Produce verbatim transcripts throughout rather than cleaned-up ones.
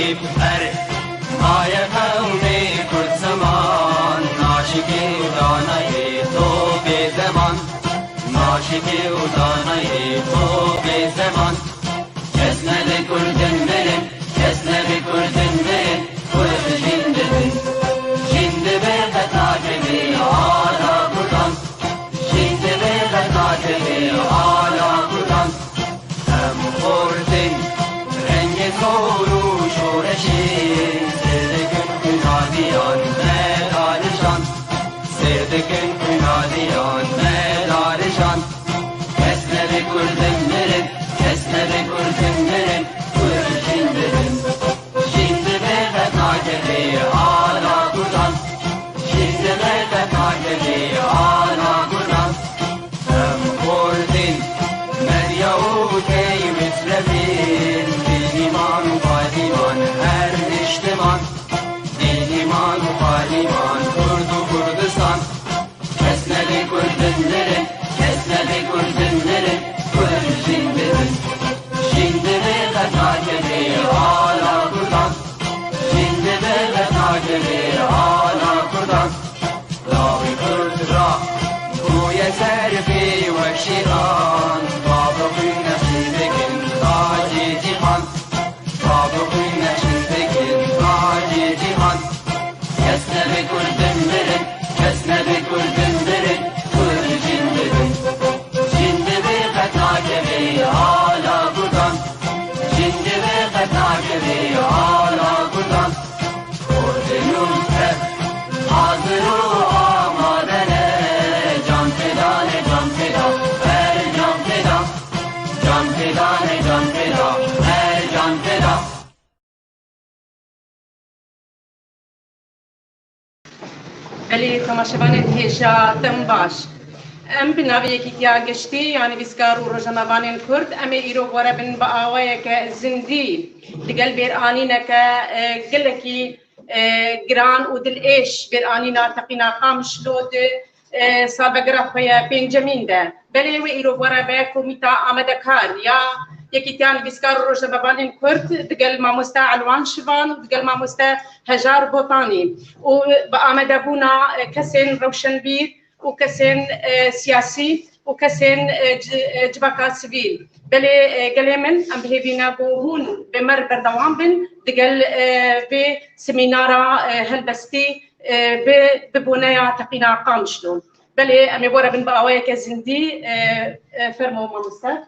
Erê, maye qewmê Kurd ziman, naşikî û danayê to bê deman. Naşikî û danayê to bê deman. Kes nebe Kurdin mirin, kes nebe Kurdin mirin, Kurd jîn dibin. Jîn dibe qet nakeve ala Kurdan. Jîn dibe qet nakeve ala Kurdan. Em xortin rengê xor û şoreşê, sêr dikin xwîna diyan me darijan. Sêr dikin xwîna diyan me darijan. Kes nebe Kurdin mirin, kes nebe Kurdin mirin, Kurd jîn dibin. Jîn dibe qet nakeve ala Kurdan. Jîn dibe qet nakeve ala Kurdan. Em xortin, Medya û Tey Mitrefîn, Dînîman û Balîman her niştiman. Dînîman û Balîman, Kurd û Kurdistan. Kes nebe Kurdin mirin, kes nebe Kurdin mirin, Kurd jîn dibin. Jîn dibe qet nakeve ala Kurdan. Jîn dibe qet nakeve ala Kurdan. Lawê Kurd ra bûye serfê wek şêxan. Bavê xwîn nexşî dikin tacê cîhan. Bavê xwîn nexşî dikin tacê cîhan. Kes nebe Kurdin mirin, kes nebe Kurdin mirin, Kurd jîn dibin. Jîn dibe qet nakeve ala Kurdan. Jîn dibe qet nakeve ala Kurdan. Kurdin û Kurd hazir û amade ne. Can feda ne, can feda, her can feda. Can feda ne, can feda, her can feda. Belê, temaşevanên hêja, dem baş. Em bi navê Yekîtiya Giştî ya Nivîskar û Rojnamevanên Kurd, em ê îro bi we re bin bi awayeke zindî, digel bêranîneke, e, gelekî, e, giran û dilêş, bêranîna Teqîna Qamişlo di e, salvegera xwe ye pêncemîn de. Belê wê îro bi we re be komîta amadekar ya Yekîtiya Nivîskar û Rojnamevanên Kurd digel mamoste Elwan Şivan û digel mamoste Hejar Botanî û bi amadebûna, e, kesên rewşenbîr û kesên, e, siyasî û kesên, e, ci-, e, civaka sivîl. Belê, e, gelê min, em bi hêvî ne ku hûn bi me re berdewam bin digel, e, vê semînara, e, helbestî e, bi, bi boneya Teqîna Qamişlo. Belê, em ê bi we re bin bi awayeke zindî, e, e, fermo mamoste.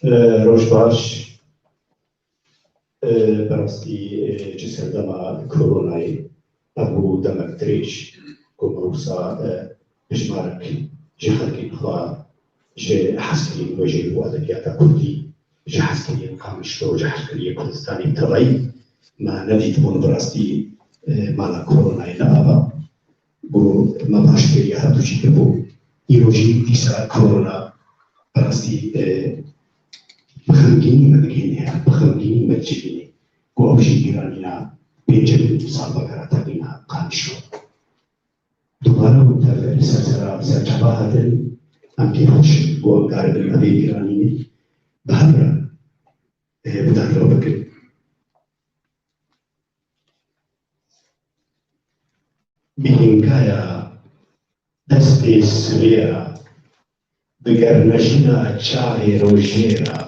E, roj baş. E, bi rastî, e, ji serdema koronayê, ev bû demek dirêj ku me wisa, e, hejmarek ji xelkên xwe, ji hezkiriyên wêjeyî û edebiyata kurdî, ji hezkiriyên Qamişlo, ji hezkiriyê Kurdistanê tevayî me nedîtibûn bi rastî, e, mala koronayê ne ava ku me baş fêriya hevdû jî kiribû. Îro jî dîsa korona bi rastî, e, bi xemgînî me digihîne, bi xemgînî me dicivîne ku ew jî bîranîna pêncemîn salvegera Teqîna Qamişlo. Dubare û tev li ser sera serçava hatin, em kêfxweş in ku em karibin bi vê bîranînê bi hev re, e, bi dahilo bikin. Bi hingaya destê sivê re, bi gernejina çavê rojê re,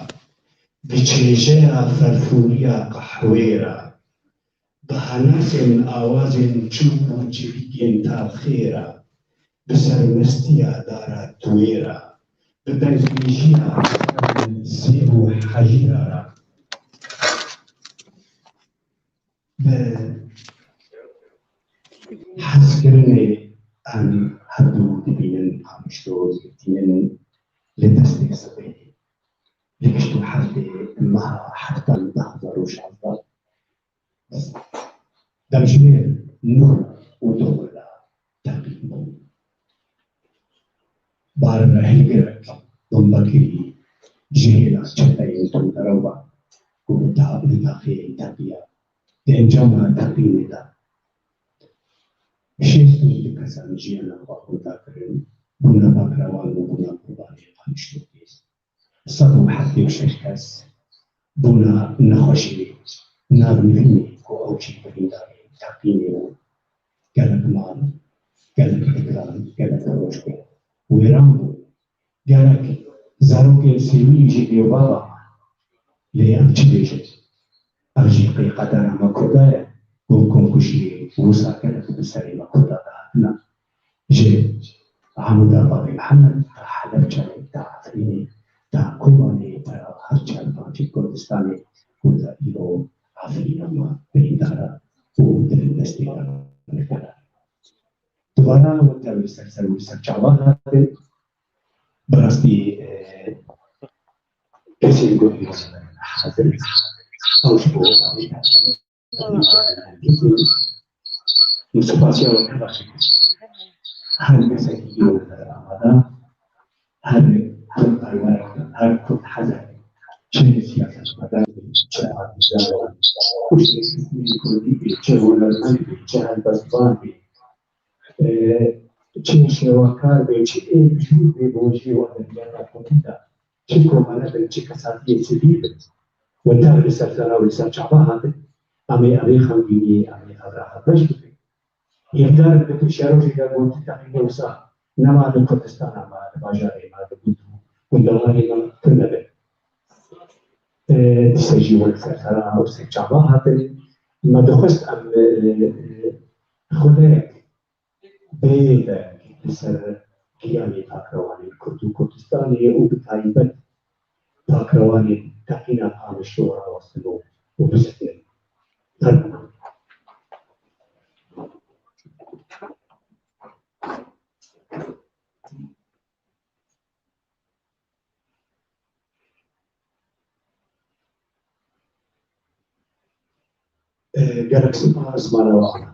bi çêjeya ferfûriya qehwê re, bi henasên awazên çûk û çivîkên talxê re, bi sermestiya dara tuwê re, bi dengbêjiya sêv û hejîra re, bi hezkirinê em hevdû dibînin Qamişlo, dibînin li destê sibê. Li heşt û heftê meha heftan du hezar û şazde, demjimêr nû û du xwela teqîn bû. Barina hingirek bombakirî ji hêla çeteyên tundrew ve ku di, di taxê teqiya, di encama teqînê de şêst û du kesan jiyana xwe xuda kirin, bûne bakrewan û bûne qurbanê Qamişlokê. Sed û heftê û şeş kes bûne nexweşî Nav nivînê ku ew jî birîndarê teqînê bû. Gelek mal, gelek fikran, gelek roj bû. Wêran bû. Gelek zarokên sêwî jî bêbava man. Lê em çi bêjin? Ev jî qey qedera me Kurda ye. Ku komkujiyê wisa gelek bi serê me Kurda dihatina. Ji Amûda Babê Mihemed ta Helebçeyê, ta Efrînê, ta Kobanê, ta her çar parçeyê Kurdistanê ku ta îro Efrîna me birîndar e û di bin destê de dikeve. Dubara weke li ser ser û li ser çavan hatin. Bi rastî, e, kesên ku hazir ew ji bo Min spasiya we ne bexşî. Her kesekî yê were amade, her, her perwerek, her Kurd heze, çi siyasetmedar be, çi aktîvan be, û çi Kurdî be, çi hunermend be, çi helbestvan be, e, çi şêwekar be, çi ê bijûr be, bo jî û edebiyata Kurdî de. Çi komele bin, çi kesatiyê sivîl bin, weke li ser sera û li ser çava hatin, em ê, em ê xemgîniyê, em ê ev re hevbeş bikin. Hêvdar in bikin şerojê de ku ti teqînê wisa nema li Kurdistana me, li bajarê me, li gund û gundewarê me tune bin. E, dîse jî wek ser sera û ser çava hatin, me dixwest em, e, e, xuleyek bê deng li ser giyanê takrewanên Kurd û Kurdistanê û bi taybet takrewanên teqîna Qamişlo rawestin û, û bizitin. Her Gelek spas, mala we.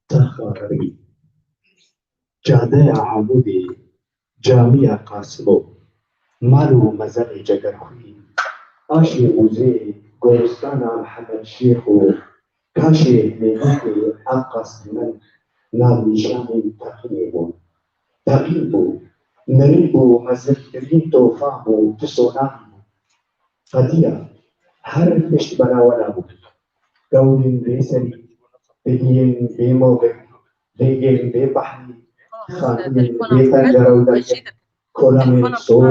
Taxa Xeribî, cadeya Amûdê, camiya Qasimo, mal û mezelê Cegerxwî, aşê Mûzê, goristana Mihemed Şêx û kaşê Himêdîkê Aqas Dimen navnîşanên teqînê bûn. Teqîn bû, mirin bû, meziltirîn tofa bû, ti sonahî bû. Qediya her tişt belawela bû. Dewrên bê serî, digiyên bê movik, dêgên bê behrî, xaniyên bê pencere û dergeh, kolanên sor,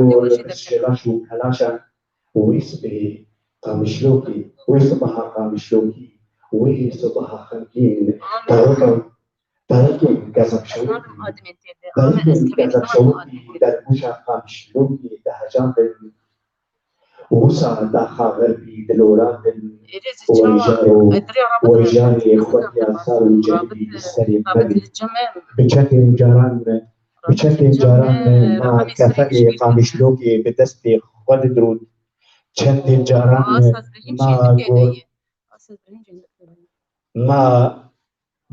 şêlaş û kelaşan. Wê sibê Qamişlokî, wê sibeha Qamişlokî, wê sibeha xemgîn, teroka Berikên Gezek Şewitî, berikên Gezek Şewitî derbûşa Qamişlokê dihejandin. Wisa daxa Xerbî dilorandin, weyjar û weyjarê xwediya sar û ceribî serê me bî. Bi çetên caran, bi çetên caran ma kefenê Qamişlokê bi destê xwe didrût. Çendên caran ma gor, ma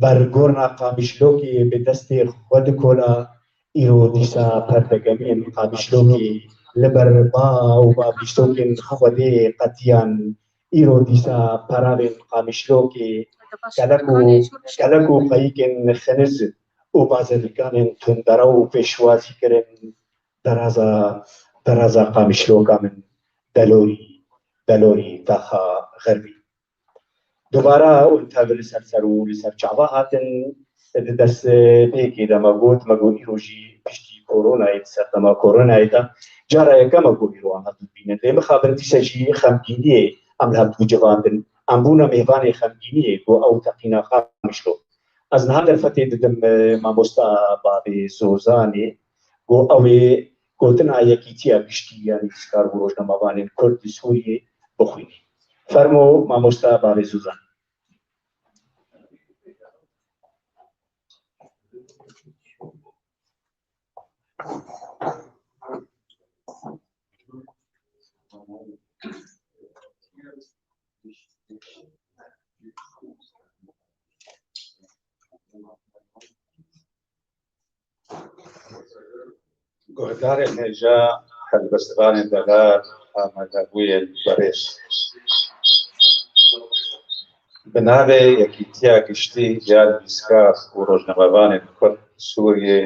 Ber gorna Qamişlokê bi destê xwe dikola, îro dîsa perdegemiyên Qamişlokê li ber ba û babîstokên Xwedê qetiyan. Îro dîsa peravên Qamişlokê, kelek û, kelek û qeyikên xiniz û bazelikanên tundera û pêşwazî kirin. Deraza, deraza Qamişloka min, delorî, delorî taxa Xerbî. Dubara hûn tev li ser ser û li ser çava hatin. Di destpêkê de me got, me got îro jî piştî koronayê, di serdema koronayê de cara yekem e ku îro em hev dibînin. Lê mixabin dîse jî xemgîniyê em li hev dicivandin. Em bûne mêvanê xemgîniyê ku ew teqîna Qamişlo. Ez niha derfetê didim, e, mamosta Bavê Zozanê, ku ew ê gotina Yekîtiya Giştî ya Nivîskar û Rojnamevanên Kurd li Sûriyê bixwînî. Fermo, mamosta Bavê Zozan. Guhdarên hêja, helbestvanên delal, Amadebûyên berêz. Bi navê Yekîtiya Giştî ya Nivîskar û Rojnamevanên Kurd Sûriyê,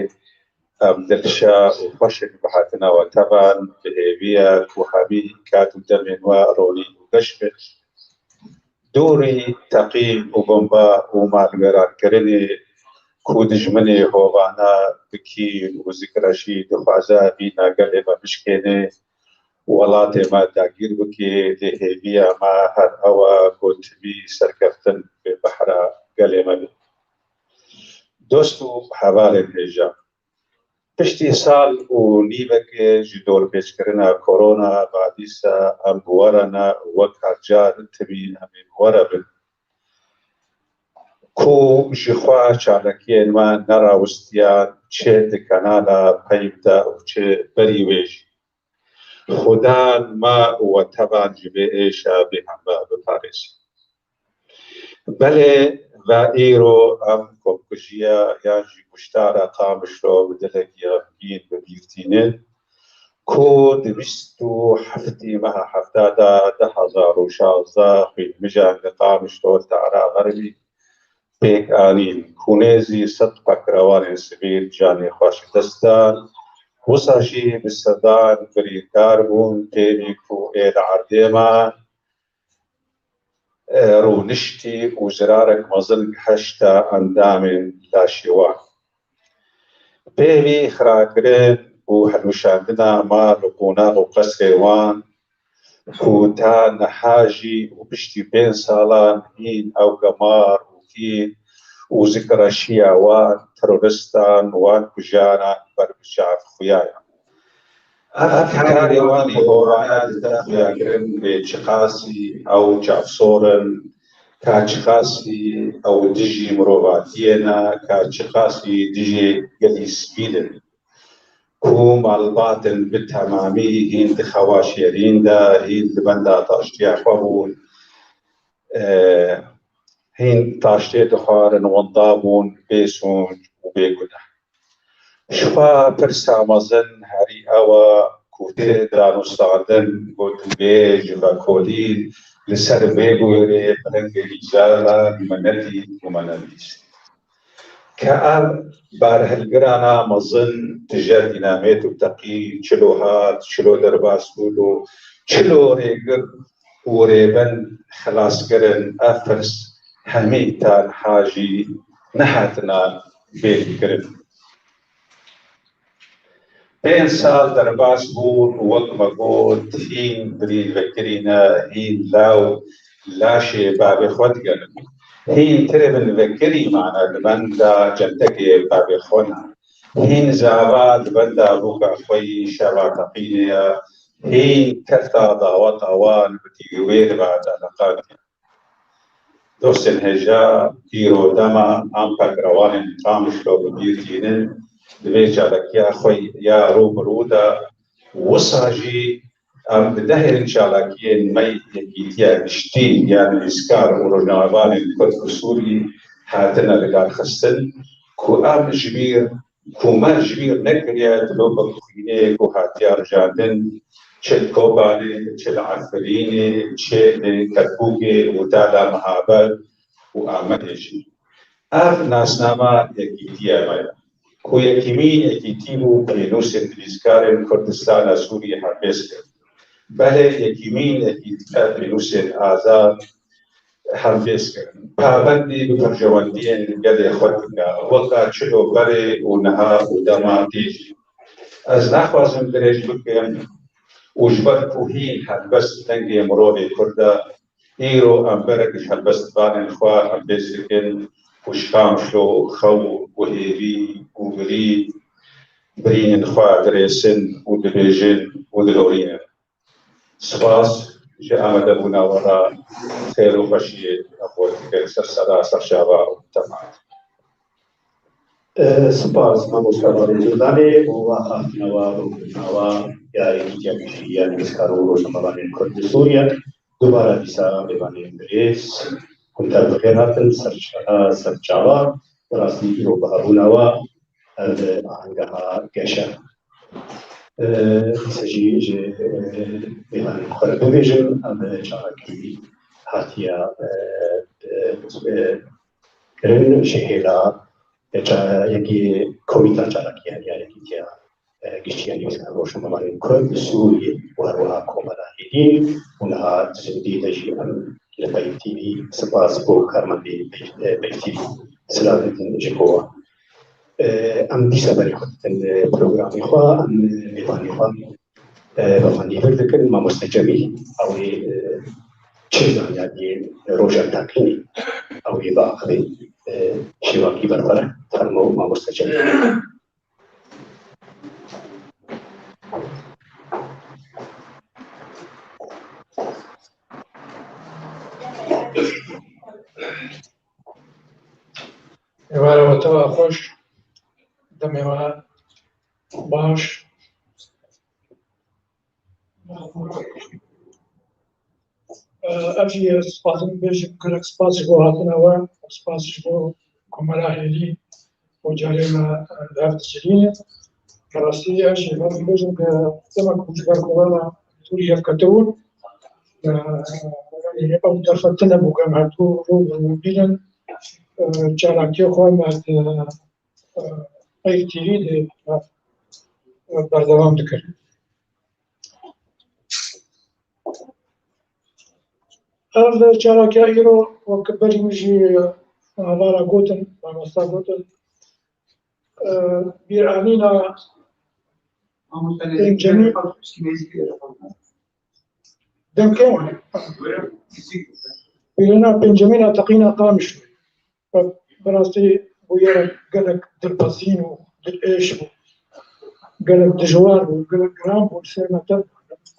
em dilşa û xweş in bi hatina we tevan, bi hêviya ku hemî kat û demên we ronî û geş bin. Dûrî teqîn û bomba û malwêrankirinê ku dijminê hovana bi kîn û zikreşî dixwaze bîna gelê me bişkêne, welatê me dagîr bike, lê hêviya me her ew e ku timî serkeftin bi behra gelê me be. Dost û hevalên hêja, piştî sal û nîvekê ji dorpêçkirina korona, vadîsa em bi we re ne, wek her car timî em ê bi we re bin. Ku ji xwe çalakiyên me nerawistiyan, çi di kanala peyv de û çi berî wê jî. Xudan me û we tevan ji vê êşa bêhembe biparêze. Belê, ve îro em komkujiya yan jî kuştara Qamişlo bi dilekî xemgîn bi bîr tînin, ku di bîst û heftê meha hefta de du hezar û şazdeh xwînmijan li Qamişlo li Tara Xerbî pêk anîn, ku nêzî sed pakrewanên sivîl canê xwe ji dest dan, wisa jî bi sedan birîndar bûn, têmî ku ê li erdê man, e, rûniştî û zirarek mezin gihişte endamên laşê wan. Pêvî xirakirin û hilweşandina mal û qonax û qesrê wan, ku ta niha jî û piştî pênc salan hîn ew gemar û kîn û zikreşiya wan teroristan, wan kujaran ber bi çav xuyayan. Ev karê wan ê hovane dide xuyakirin bê çiqasî ew çavsor in, ka çiqasî ew dijî mirovatiyê ne, ka çiqasî dijî gelî sivîl in. Ku malbat in bi temamî hîn di xewa şêrîn de, hîn di benda taştiya xwe bûn, e, hîn taştê dixwarin, winda bûn, bê sûc û bê guneh. Ji xwe pirsa mezin herî ew e ku tê danûstandin, gotûbêj, vekolîn li ser vê bûyerê bi rengekî caran me nedît û me nebihîst. Ke ev barhilgirana mezin tije dînamêt û teqî çilo hat, çilo derbas bûn û çilo rêgir û rêbend xilas kirin, ev pirs hemî ta niha jî nehatina bêhkirin. Pênc sal derbas bûn û wek me got, hîn birîn vekirî ne, hîn law laşê bavê xwe digerin. Hîn tirê bin vekirî mane li benda cendekê bavê xwe ne. Hîn zava li benda bûka xwe yî şeva teqînê ye. Hîn kerta daweta wan bi dîwêr ve de neqandiye. Dostên hêja, îro dema em pekrewanên Qamişlo bi bîr tînin, di vê çalakiya xwe ya rû bi rû de, wisa jî em bi dehêrin çalakiyên me yekîtiya giştî ya nivîskar û rojnamevanên Kurd û Sûrî hatine lidarxistin, ku em ji bîr ku me ji bîr nekiriye, dilo bi xwînê ku hatiye rijandin, çi li Kobanê, çi li Efrînê, çi li Kerkûkê û ta la Mihabel û Amedê jî. Ev nasnama yekîtiya me ye, ku yekîmîn yekîtî bû, pênûsên nivîskarên Kurdistana Sûriyê hembêz kir. Belê, yekîmîn yekîtiya pênûsên azad hembêz kirin. Pabendî bi berjewendiyên gelê xwe dike, weka çilo berê û niha û dema tê jî. Ez naxwazim dirêj bikim û ji ber ku hîn helbest dengê mirovê Kurd e, îro em berek ji helbestvanên xwe hembêz dikin ku ji Qamişlo xew û hêvî û birî birînên xwe dirêsin û dibêjin û dilorînin. Spas ji amadebûna we re, xêr û xweşiyê em we dikin ser sera, ser çava û temam. E, spas mamoste Balê Cûlanê û axaftina we û rûpirtina we ya Yekîtiya Giştî ya Nivîskar û Rojnamevanên Kurd li Sûriye. Dubara dîsa mêvanên birêz, hûn tev bi xêr hatin ser sera, ser çava, bi rastî îro bi hebûna we ev ahengeha geş e. Dîsa jî ji mêvanên xwe re bibêjim, em çalakî hatiye kirin ji hêla yekî komîta çalakiyan ya Yekîtiya Giştiya Nivîskarên Rojnamevanên Kurd li Sûriyê û herwiha Komara Hêdî û niha zindî de jî em li Peyv T V, spas bo karmendên Peyv T V, silavê din ji bo wan. Em dîsa berê xwe dikin programê xwe, em mêvanê xwe bi van dîtir dikin, mamoste Cemîl, ew ê çi zanyariyê roja takînê ew ê biaxivin, şêwakî berxwe re. Fermo mamoste Cemîl. Êvara we tewa xweş, demê we baş. Ev jî ez dixwazim bêjim, gelek spas ji bo hatina we, spas ji bo Komara Hêlî û carê me li hev dicilînin. Bi rastî ez jî dixwazim bêjim ku dema ku ji ber Korona Sûriyê hev ketibûn, yanî ew derfet tune bû ku em her du rû bi rû bînin. Çalakiyê xwe me di Peyv T V de berdewam dikir. Ev çalakiya îro, wek berî min jî hevala gotin, mamosta gotin, bîranîna pêncemîn, demkê bîrîna pêncemîna teqîna Qamişlo. Bi rastî bûyerek gelek dilbezîn û dilêş bû. Gelek dijwar bû, gelek giran bû li ser me,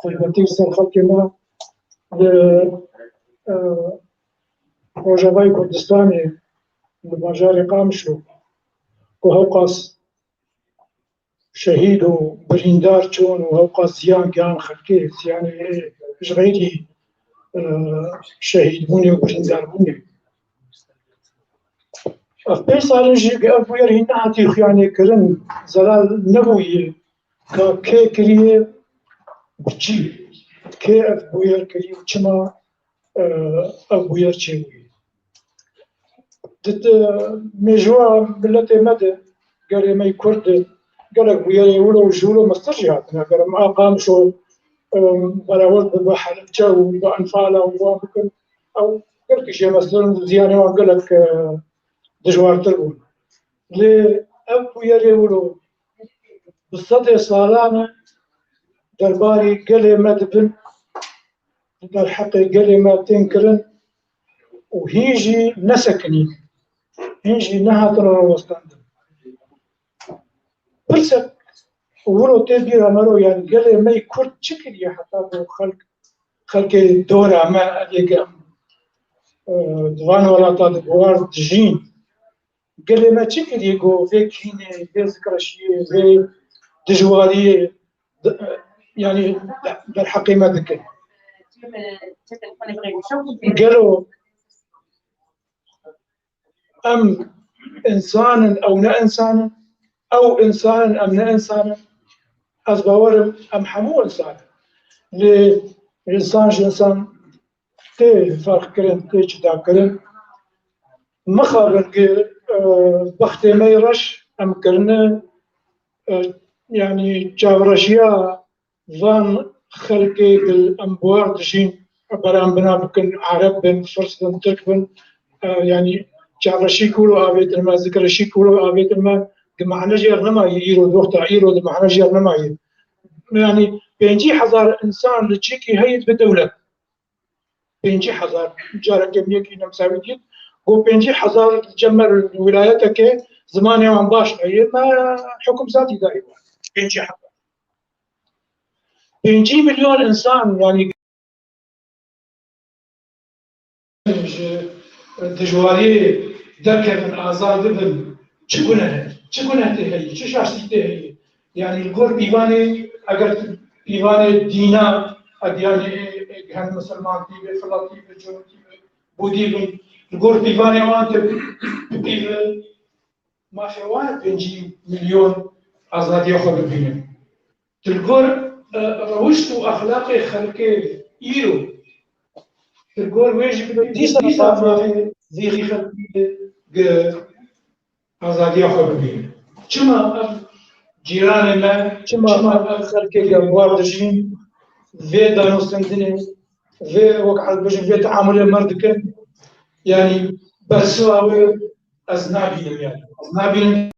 taybetî li ser xelkê me li, e, Rojavayê Kurdistanê, li bajarê Qamişlo, ku hewqas şehîd û birîndar çûn û hewqas ziyan gihan xelkê, ziyanê ji xeyrî, e, şehîdbûnê û birîndarbûnê. Ev pênc sal in jî ev bûyer hîn nehatî xuyanê kirin, zelal nebûyî ka kê kiriye, bi çi, kê ev bûyer kiriye û çima, e, ev bûyer çêbûyî. Di, di mêjoya miletê me de, gelê me yê Kurd de, gelek bûyerê wilo û ji wilo mestir jî hatine. Eger em a Qamişlo, em, berawerd bi, bi Helebce û bi Enfala û wan bikin, ew gelkî jê mestir in, ziyanê wan gelek, e, dijwartir bûn. Lê ev bûyerê wilo bi sedê salan e derbarê gelê me dibin, di derheqê gelê me tên kirin û hîn jî nesekinî, hîn jî nehatine rawestandin. Pirsek wilo tê bîra me ro, yanî gelê me yê Kurd çi kiriye heta ku xelk, xelkê dora me, evê ke em, e, di van welata de bi war dijîn, gelê me çi kiriye ku vê kînê, vê zikreşiyê, vê dijwariyê, di-, yanî derheqê me dikin? Gelo em însan in, ew ne însan in? Ew însan in, em ne însan in? Ez bawer im em hemû însan in. Lê însan ji însan tê ferqkirin, tê cudakirin. Mixabin ku, e, bextê me yê reş em kirine, e, yanî çavreşiya van xelkê ku em bi war dijîn, beramberî bikin, Ereb bin, Firs bin, Tirk bin, e, yanî çavreşî ku wilo avêtin me, zikreşî ku wilo avêtin me, di mehne jê re nemayî, îro, di wexta îro di mehne jê re nemayî. Yanî pêncî hezar însan li cihekî heye dibe dewlet. Pêncî hezar, carekê min yekî nemsawî dît, got pêncî hezar li cem me li wîlayetekê zimanê wan baş heye, me hukm zatî dayê wan. Pêncî hezar. Pêncî milyon însan, yanî ji dijwariyê derkevin, azad bibin, çi guneh heye? Çi guneh tê heye? Çi şaştî tê heye? Yanî li gor pîvanê, eger tu pîvanê dîna, edyanê, hene misilmantî be, filatî be, cûrtî be, budî bin, li gor pîvanê wan tu bipîve, mafê wan e pêncî milyon azadiya xwe bibînin. Di gor, e, rewişt û exlaqê xelkê îro, di gor wê jî bi dîsa mafê vî xelkî gi azadiya xwe bibîne. Çima ev cîranê me, çima ev xelkê ge war dijîn, vê danûstendinê, vê wek ez bêjim, vê teamulê me dikin? Yanî bersiva wê ez nabînim, yanî. Ez nabînim.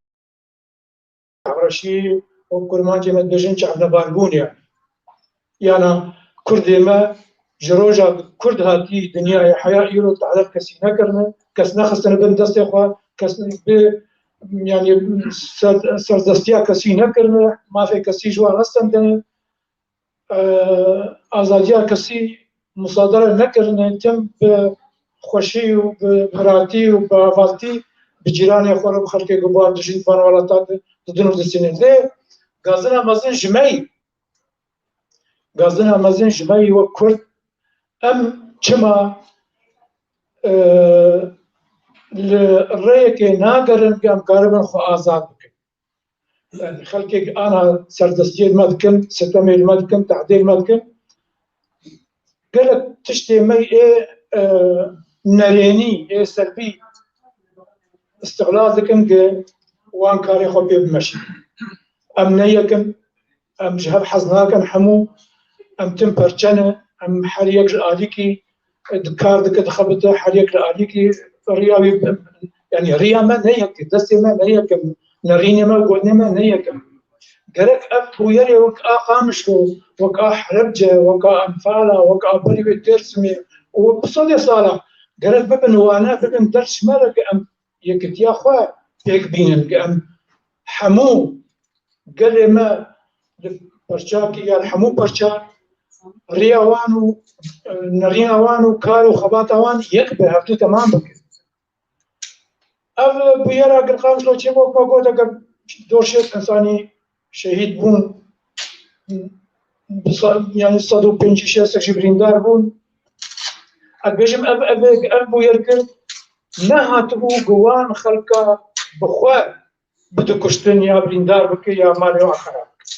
Reşî û kurmancê me dibêjin çavnebarbûn e. Yana Kurdê me ji roja Kurd hatî dinyayê heya îro tehdê kesî nekirine, kes nexistine bin destê xwe, kes bi, yanî ser, serdestiya kesî nekirine, mafê kesî ji wan nestendine, e, azadiya kesî musadere nekirine, tim bi xweşî û bi biratî û bi avaltî bi cîranê xwe re, bi xelkê ku bi wan dijîn, di van welata di, didin û distînin. Lê gazina mezin ji me yî, gazina mezin ji me yî wek Kurd, em çima, e, li rêyekê nagerin ku em karibin xwe azad bikin? Yanî xelkê ana serdestiyê li me dikin, sitemê li me dikin, tehdê li me dikin. Gelek tiştê me ê, e, nerênî, ê selbî îstiqlal dikin, ku wan karê xwe pê bimeşînin. Em ne yek in, em ji hev hez nakin hemû, em tim perçe ne, em her yek ji alîkî, e, di kar dike, dixebite, her yek li alîkî riya wî, yanî riya me ne yek e, destê me ne yek e, nerînê me û gotinê me ne yek e. Gerek ev bûyerê wek a Qamişlo, wek a Helebce, wek a Enfala, wek a berî wê Dêrsimê û wek bi sedê sala gerek bibin wane, bibin ders ji me re, ku em yekitiya xwe pêk bînin, ku em hemû gelê me li perçakî ya li hemû perça riya wan û, e, nerîna wan û kar û xebata wan yek be, hevdu temam bikin. Ev bûyera Gilqamişlo çêbû, wek me got, eger dor şêst insanî şehîd bûn, bi sa-, yanî sed û pêncî şêst jî birîndar bûn. Ez bêjim, ev, ev, ev bûyer kir, nehatibû ku wan xelka bi xwe bide kuştin ya birîndar bike ya malê wan xerab bike.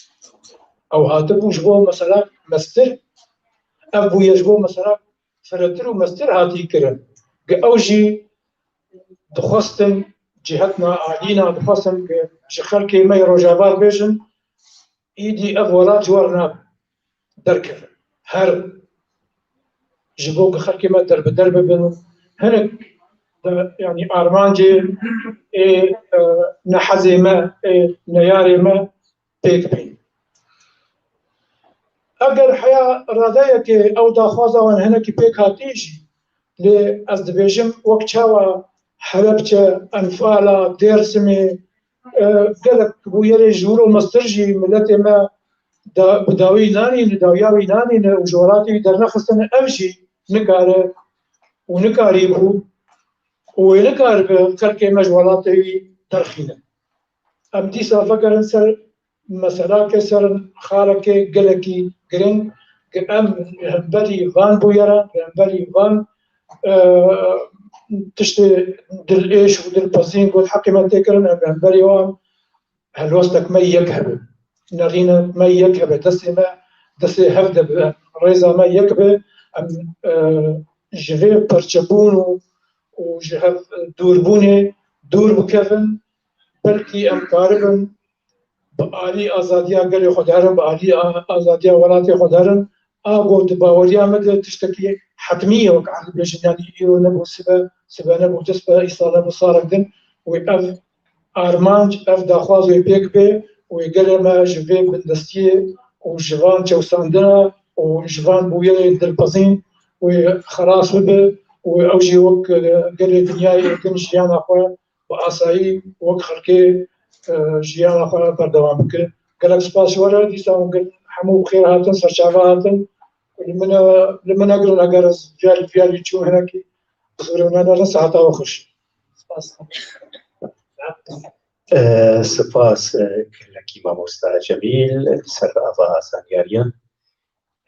Ew hatibû ji bo mesela mestir, ev bûyer ji bo mesela firehtir û mestir hatî kirin. Ku ew jî dixwestin cîhetina alîna, dixwestin ku ji xelkê me yê Rojava re bêjin, îdî ev welat ji we re nabe derkeve. Her ji bo ku xelkê me derbider bibin û hinek de, yanî armancê ê, e, nehezê me, ê neyarê me pêk bîn. Eger heya radeyekê ew daxwaza wan hinekî pêk hatî jî, lê ez dibêjim, wek çawa Helebçe, Enfala, Dêrsimê, e, gelek bûyerê ji wir û mestir jî miletê me da-, bi dawî nanîne, dawiya wî nanîne û ji welatê wî dernexistine, ev jî nikare û nikarîbû û wê nikaribe xelkê me ji welatê wî derxîne. Em dîsa vegerin ser meselake, ser xaleke gelekî giring, ku em li hemberî van bûyeran, li hemberî van, e, tiştê dilêş û dilpezîn ku di heqê me tê kirin, em li hemberî wan helwestek me yek hebe, nerînek me yek hebe, destê me, destê hev de be, rêza me yek be, em, e, ji vê perçebûn û, û ji hev dûrbûnê dûr bikevin, belkî em karibin bi alî azadiya gelê xwe de herin, bi alî a-, azadiya welatê xwe de herin. A got, di baweriya me de tiştekî hetmî ye, wek erd dibêjin, yanî îro nebû sibe, sibe nebû du sibe, îsal nebû salek din. Wê ev armanc, ev daxwaz wê pêk bê, wê gelê me ji vê bindestiyê û ji van çewsandina û ji van bûyerê dilpezîn wê xelas bibe û ew jî wek, e, gelê dinyayê din jiyana xwe bi asayî wek xelkê, e, jiyana xwe berdewam bike. Gelek spas ji we re, dîsa hûn gel-, hemû bi xêr hatin, serçava hatin. Li min, li min negirin eger ez viya, viya lî çûm hinekî. Bi xêr ve nerin, seheta we xweş. Spas. E, spas, e, gelekî mamosta Cemîl, li ser ava zanyariyan.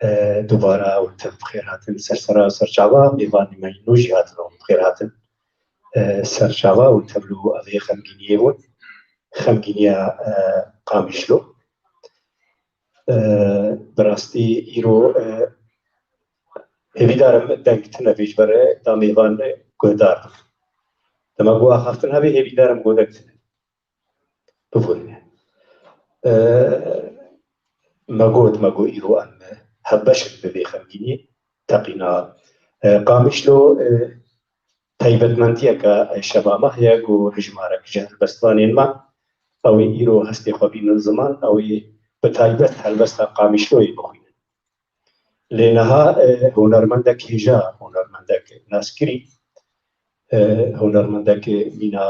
E, dubara hûn tev bi xêr hatin ser sera serçava, mêvanê me yên nû jî hatin hûn bi xêr hatin, e, serçava, hûn tev li evê xemgîniyê bûn, xemgîniya, e, Qamişlo. E, bi rastî îro, e, hêvîdar im deng tune vê ji ber da mêvan guhdar bim. Dema ku axaftin hebe hêvîdar im ku deng tune bibûne. E, me got, me got îro em hevbeş in bi vê xemgînî teqîna, e, Qamişlo, e, taybetmendiyeke şemame heye ku hejmarek ji helbestvanên me, ew ê îro hestê xwe bînin ziman, ew ê bi taybet helbesta Qamişloyê bixwînin. Lê niha, e, hunermendek hêja, hunermendek naskirî, e, hunermendek mîna,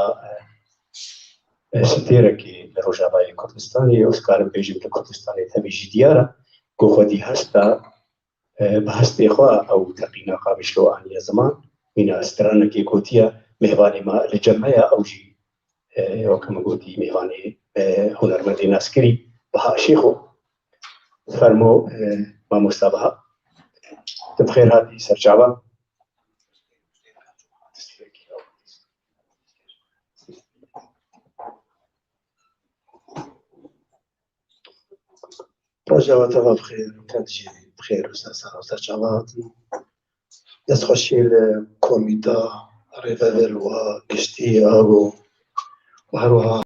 e, e, stêrekê li Rojavayê Kurdistanê, ez karim bêjim li Kurdistanê tevî jî diyar e, ku xwedî hesta, e, bi hestê xwe ew teqîna Qamişlo aniye ziman. Mîna stranekê gotiye, mêvanê me li cem me ye, ew jî, e, weke min gotî, mêvanê, e, hunermendê naskirî Baha Şêxo. Fermo, e, mamosta Baha. Tu bi xêr hatî ser çava. Roja we teva bi xêr, qet jî bi xêr û ser sera û ser çava hatin. Destxweşî li komîta rêvebir û giştî Ago û her wiha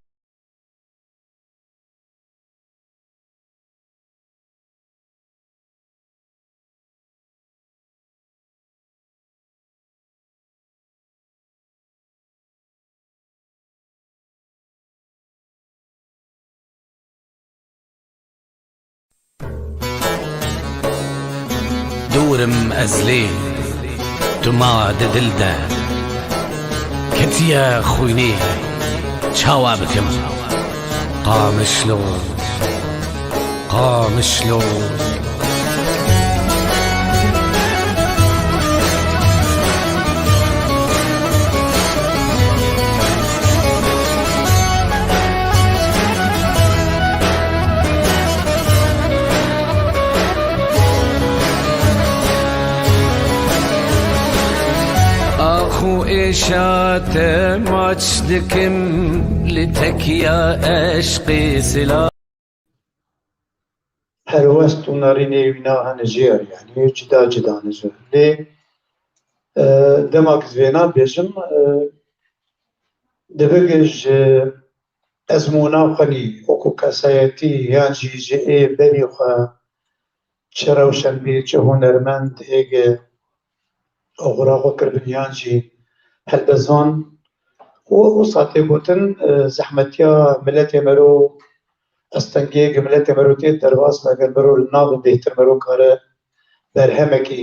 Dûr im ez lê, tu ma di dil de. Ketiye xwînê, çawa bikim? Qamişlo, Qamişlo. Ax û êşa te maç dikim li tekiya eşqê sila. Helwest û nerînê wîna hene jêr, yanî cuda cuda ne jêr. Lê, e, dema ku vêna bêjim, e, dibe ji ezmûna xwe nî, wekû kesayetî yan jî ji ê berî xwe, çi rewşenbîr, çi hunermend, êge oxira xwe kiribin yan jî helbestvan û wisa tê gotin, e, zehmetiya miletê mero, astengiyê ku miletê mero tê derbas be, eger mero li nav bêhtir mero kare berhemekî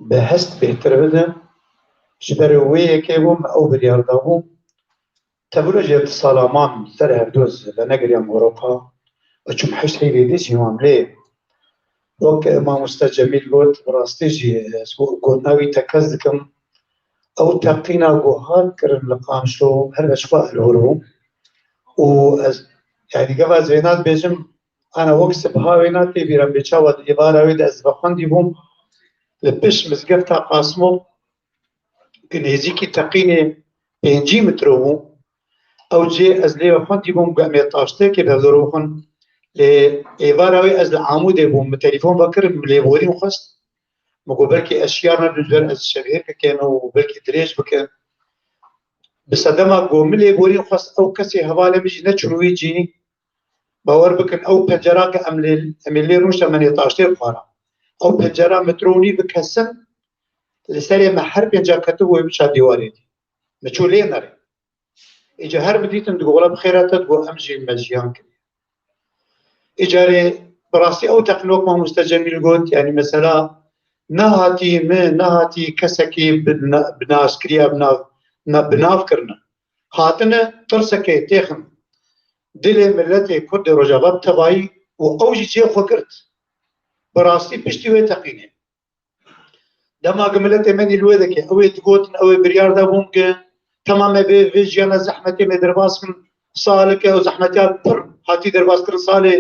bi hest bêhtir bide. Ji ber wê yekê bû me ew biryar dabû. Tevî rojê di sala man li ser hevdu ez venegiriyam Ewropa. Ez çûm heşt heyvê dî jî mam lê. Wek mamoste Cemîl got, bi rastî jî ez got, gotina wî tekez dikim. Ew teqîna ku hat kirin li Qamişlo her beş xwe elhor bû. Û ez, yanî gava ez vêna dibêjim, ana wek sibha wêna tê bîra bê çawa di êvara wê de ez vexwendî bûm. Li pişt mizgefta Qasimo, ku nêzîkî teqînê pêncî metro bû. Ew cê ez lê ve xwendî bûm, ku em ê taştêkê bi hevdor bixwin. Lê êvara wê ez li Amûdê bûm, min telefon vekirin, min lêborîn xwest. Min got, belkî ez şiyar nebim, ji ber ez şevhêr bikêm û belkî dirêj bikin. Bi sedema ku min lêborîn xwest, ew kesê hevalê min jî neçûn wî cî. Bawer bikin, ew pencera ke em lê, em ê lê rûnişte, me nê taştê xwara. Ew pencera metro û nîv bi kesin, li serê me her pênca ketibû wê biça dîwarê dî. Me çû lê nerê. Îca her bidîtin digo, wela bi xêra te digo, em jî me jiyan kiriye. Îcarê bi rastî ew teqîn wek mamoste Cemîl got, yanî mesela nehatî me, nehatî kesekî bi na-, bi naskiriya, bi nav, na-, bi nav kirine. Hatine tirsekê têxin dilê miletê Kurd ê Rojava bi tevayî û ew jî cihê xwe girt. Bi rastî piştî wê teqînê. Dema ku miletê me nî li wê dike, ew ê digotin, ew ê biryar dabûn ku temam me vê, vê jiyana zehmetê me derbas kin, saleke ew zehmetiya pir hatî derbas kirin salê,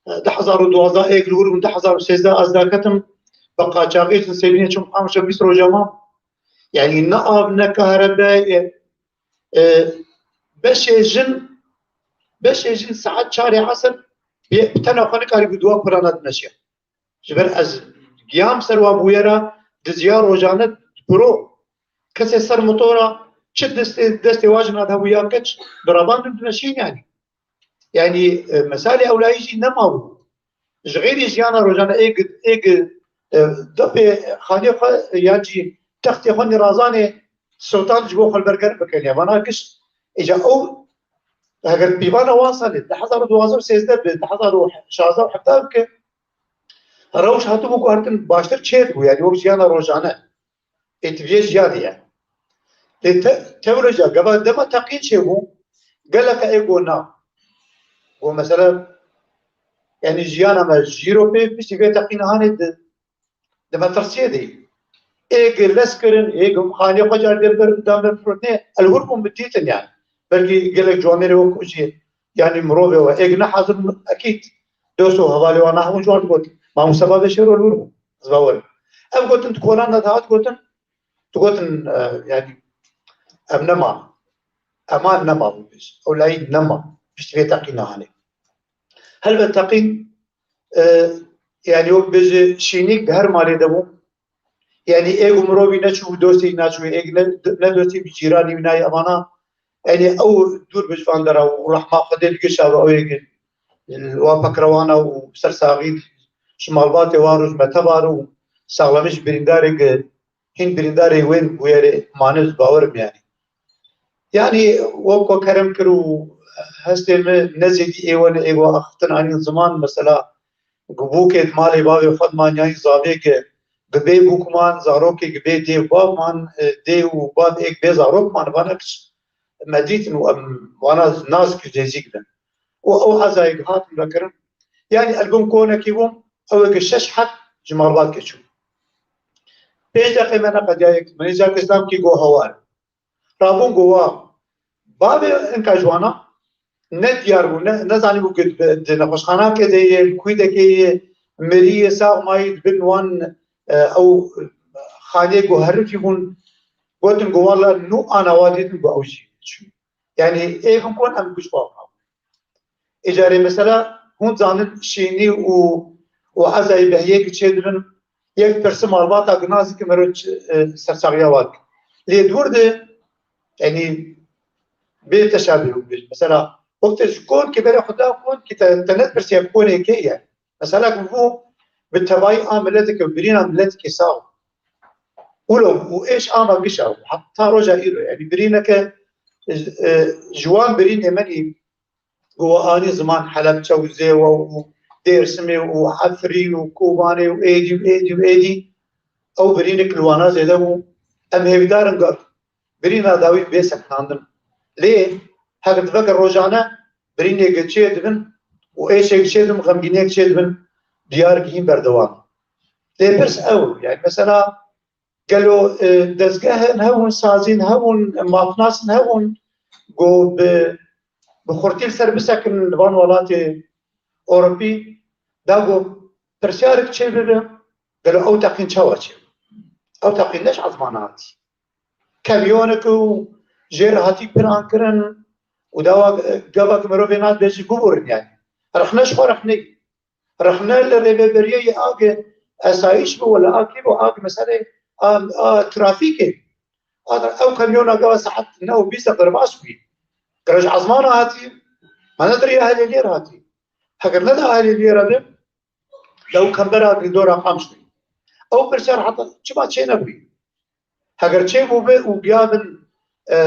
e, du hezar û duwazdeh êk li wir bûn, du hezar û sêzdeh ez daketim, bi qaçaxê ji Nisêbînê çûm Qamişlo bîst roja mam. Yanî ne av, ne kahrebe, e, e, beşê jin, beşê jin saet çarê esr Bi, bi tena xwe nikarî bi dua kurana dimeşe. Ji ber ez giyam ser wa bûyera diziya rojane dipiro. Kesê ser motora çi destê, destê wa jina de hebû ya keç, bi reban dimeşîn yani. Yani, e, mesalê ewlayî jî nemabû. Ji xêrî jiyana rojane êg, êg, e, dopê xanê xwe, e, yan jî textê xwe nîrazanê sotan ji bo xwe li ber germ bikin. Ya vana giş, îca ew, heger pîvana wan salê, di hezar û duwazdeh û sêzdeh bi, di hezar û şazdeh û hevdeh bike, rewş hatibû guhertin baştir çêdibû, yani wek jiyana rojane. Ê, tu vê jiyanê ye. Lê te, teolojiya gava dema teqîn çêbû, gelek ê got na. Got mesela, yani jiyana me jîro pê piştî vê teqîna hanê di, di metirsiyê de. Ê gi lez kirin, ê gi xanê xwe car dê ber, dan ber firotnê, el wir bûn bi dîtin yani. Belkî gelek ciwanêrê wek jî, yani mirovê we, ê gi ne hazir ekîd. Dost û hevalê wan nahewin ji wan digot. Mamoste Bavê Şêro li wir bû. Ez bawer im. Ev gotin di kolan de dihat gotin, digotin, e, yani, em nema. Eman nema bû bêj. Ewlayî nema. Piştî vê teqîna hanê. Helbet teqîn, e, yani, wek bêje şînîk di her malê de bû. Yani, ê ku mirovî neçû, dostê naçû, ê ne, ne dostê bi cîranî wî nayê evana. Yani, ew dûr bi ji van dera û rehma Xwedê li gişa ve ew ê ki, wa pekrewana û sersaxî ji malbatê wan rû ji me tevar û saxlemî ji birîndarê ki hîn birîndarê wên bûyerê mane, ez bawer im yani. Yani, wek ku kerem kir û hestê min ne zêdî ê we ne ê we axiftin anîn ziman, mesela, Bûkê di malê bavê xwe diman yan zavê ki bi bê bûk man, zarokê ki bê dê û bav man, e, dê û bav êk bê zarok man, vana kiç me dîtin û em vana nas ki zêzîk bin. Û ew ezayê ki hatin vekirin, yani elbim konekî bûm, ew ê ki şeş heb ji malbat ke çû. Pênc deqê me neqediyayek, min îcar ki zam ki go hawar. Rabûn gova bavê inka ji wana ne diyar bû, ne, nezanîbû ku di, di nexweşxanakê de ye, li kûdekê ye, mirî ye, sax mayî, dibin wan, e, ew xanê ku herifî bûn, gotin ku wala nû ana wa dîtin ku ew jî çû. Yani ê him kon em guş bavna. Ê carê mesela hûn zanin şînî û, û ezayî behiyê ki çê dibin, yek pirsi malbata ki nazik mero ç-, e, sersaxiya wak. Lê dûr de, yani, bê teşabî û bê. Mesela, wekte ji kon ki berê xwe da kon ki te, te ne pirsiye konê kê ye. Mesela, ki bû bi tevayî a mileteke, birîna mileteke sağ. Ulo, û êş ama gişa, heta roja îro, yani, birîneke, e, ji wan birînê menî, Ku we anî ziman Helebçe û Zêwe û Dêrsimê û Efrîn û Kobanê û êdî û êdî û êdî, ew birînek li wana zêde bû. Em hêvîdar in ku birîna dawî bê sekinandin. Lê heger diveke rojane birînê çê dibin û êşê çê dibin, xemgîniyek çê dibin, diyar ki hîn berdewam. Lê pirs ew, yani mesela, Gelo, e, dezgehên hebûn, sazîn hebûn, mafnasên hebûn, ku bi, bi xurtî li ser bisekin li van welatê Ewropî, da ku pirsyarek çê bibe, gelo ew teqîn çawa çê? Ew teqîn ne ji ezmana hatî. Kemyonek û jê re hatî piran kirin û dawa, e, gava ku mirovê nade jî biborin yani. Rexne ji xwe rexneyî. Rexne li rêveberiyê yê agê esayîş bi wela a kî bi ag meselê a, a trafîkê. A, ew kamyona gava saet neh û bîst deqe baş bî. Gere ji ezmana hatî, me ne di riya hêlêliyê re hatî. Heger ne di hêlêliyê re be, de ew kembera li dora qamştî. Ew pirsiyar heta çima çê nebûyî? Heger çêbûbe û giyabin, e,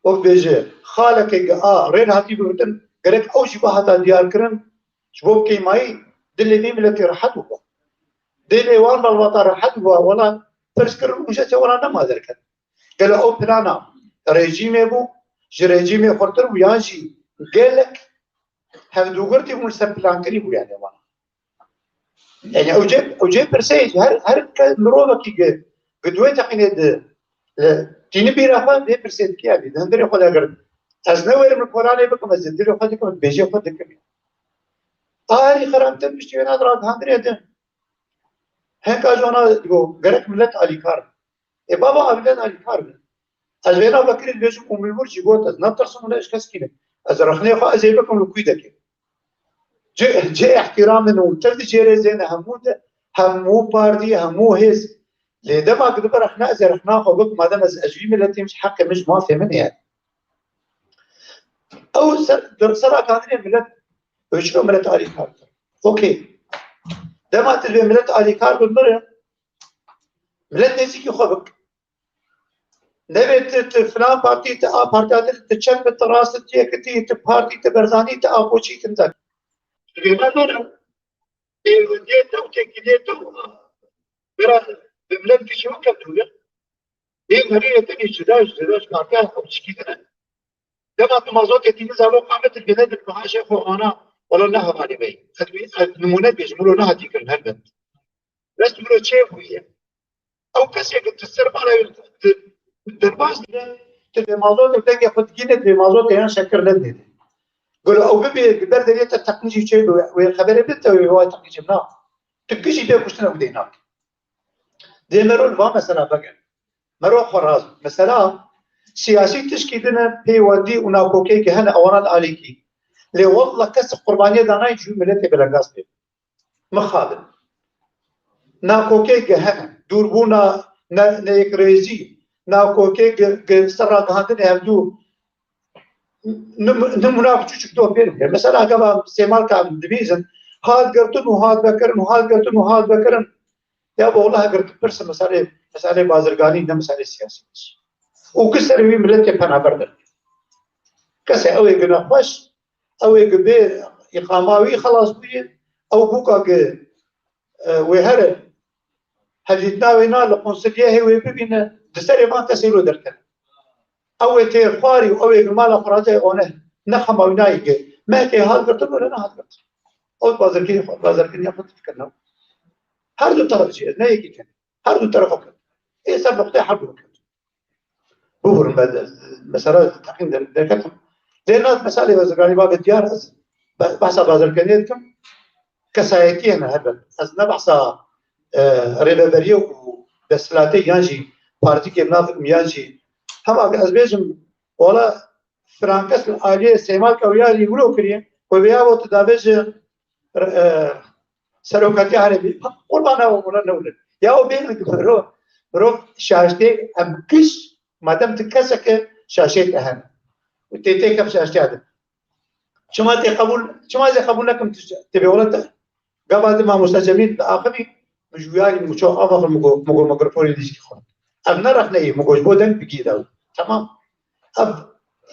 wek bêje, xalekê gi a rê hatî bibin, gerek ew jî bihata diyarkirin, ji bo kêmayî dilê vê miletê rehet bûba. Dilê wan malbata rehet bûba, wela pirs kirin û jetê wela nema derket. Gelo ew plana rejîmê bû, ji rejîmê xurtir bû yan jî gelek hevdûgirtî bûn li ser plankirî bû yani wan. Yani ew cê, ew cê pirsê her, her ke mirovekî gi, gi duê teqînê di, li tîni bîra xwe vê pirsê dikî evî, di hundirê xwe de girin. Ez ne werim li kolanê bikim, ez dilê xwe dikim, bêjê xwe dikim. A herî xeramtir piştî wê nat ragihandinê din. Henka ji wana digo, gerek millet alîkar bin. Ê baba, a millet alîkar bin. Ez vêna vekirî dibêjim û min wir jî got, ez natirsim û ne ji kes kî ne. Ez rexnê xwe ez ê bikim li kûdekê. cê, cê îhtîram in û tev di cê rêzê ne hemû de, hemû partî, hemû hêz. Lê dema ku dibe rexne, ez ê rexna xwe bikim, madem ez, ez ji vî miletî yim, ji heqê min, ji mafê min e. Ew ser, di ser akandinê milet, ew çiro milet alîkar kir. Okey. Dema tu divê milet alîkar bi mirin, milet nêzîkî xwe bik. Nevê tu, tu filan partî, tu a partiya din, tu çep, tu rast, tu yekitî, tu partî, tu berzanî, tu apoçî, tu nizam. Divê me dore. Ê, dê te û têkiliyê te û bira bi milet kişî weke dûre. Ê, merî yê te jî cuda, cuda ji partiya xwe çikî din e. Dema tu mazotê tînî zalo qame tu gene dir mehaşê xwe ana, wala ne hevalê bey. Ez, ez nimûne dibêjim, wilo nehatî kirin helbet. Bes wilo çê bûye. Ew kesê ku tu ser mala wî, tu derbas dide, tu dê mazotê dengê xwe digîne, dê mazotê yan şekir nedê. Gelo ew bibê, li ber deriyê te teqnîjî çê bi wê xeberê bide, wê wa teqnîjê na. Tu gijî dê kuştin ew dê nake. Dê mero li va mesela vegere. Mero xwe raz. Mesela siyasî tişkî din e, peywendî û nakokeyekî hene, ewana li alîkî. Lê walla kes qurbaniyê danayî ji wî miletê belengaz bê. Mixabin. Nakokê gehene, dûrbûna ne-, neyekrêzî, nakokê ge-, ge-, ser ragihandinê hevdû. Nim-, nimûna biçûçik doh pê bike. Mesela gava Sêmalka em dibîzin, hat girtin û hat vekirin û hat girtin û hat vekirin. Ya bo wela girtin pirsin meselê, meselê bazirganî, ne meselê siyasî. Û ki ser wî miletê penaber derkeve. Kesê ew ê gine xweş, ew ê ku bê îqama wî xelas bûye, ew bûka ku, e, wê here hevdîtina wê na li qunsuliyehê wê bibîne, di serê van kesê lo derkeve. Ew ê têr xwarî û ew ê ku mala xwe radayê one, ne xema wî nayê ku mehkê hat girtin û ne hat girtin. Ew bazirkirî xwe, bazirkirî xwe dikin. Her du teref jî, ez ne yekî ken. Her du teref ket. Ê ser noqteyê her du ket. Bibûrin me, mesela teqîn der-, derketim. Lê na meselê bazirganî babê diyar, ez be-, behsa bazirganiyê dikim. Kesayetiyê ne helbet. Ez ne behsa, e, rêveberiyê û desthilatê yan jî partîkê nav dikim yan jî. Hema ez bêjim, wala filan kes li aliyê Sêmalka wî ya jî wilo kiriye, wê vêya bo tu dabêje, e, serokatiya herêmê, qurban ew wilo newlin. Ya o bêne ki mirov, mirov şaştê em kiş, madem tu keseke şaşê te hene. Û tê tê kef şaştiya de. Çima tê qebûl, çima ez ê qebûl nekim tu, tu bê wele te? Gava di mamoste Cemîl diaxivî, min ji wî yarî min çawa ava xwe, min got, min got, min got, mikrofon dîskî xwe. Ev ne rexne ye, min got, ji bo deng bigîre. Temam. Ev,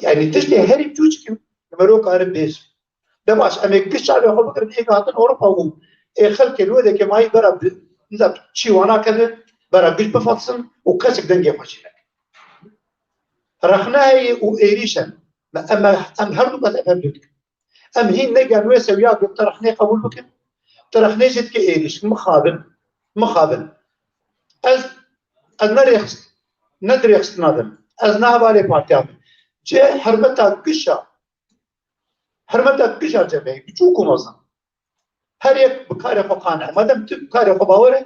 yani tiştê herî çûçik e, li mero karin bêjim. De baş, em ê giş çavê xwe bigirin, ê hatin Ewropa û ê xelkê li wê dekê mayî bera bi, nizam çî wana keve, bera giş bifetsin û kesek dengê xwe jî neke. Rexne heye û êrîş e. Me, em, em her du me, em her du dikin. Em hîn ne gel wê sewiya ku tu rexnê qebûl bikin, tu rexnê jî dike êrîş. Mixabin. Mixabin. Ez, ez ne rêxist, ne dirêxistina din. Ez ne hevalê partiya min. Cê hermeta gişa, hermeta gişa cemeyî, biçûk û mezin. Her yek bi karê xwe qane. Madem tu bi karê xwe bawer e,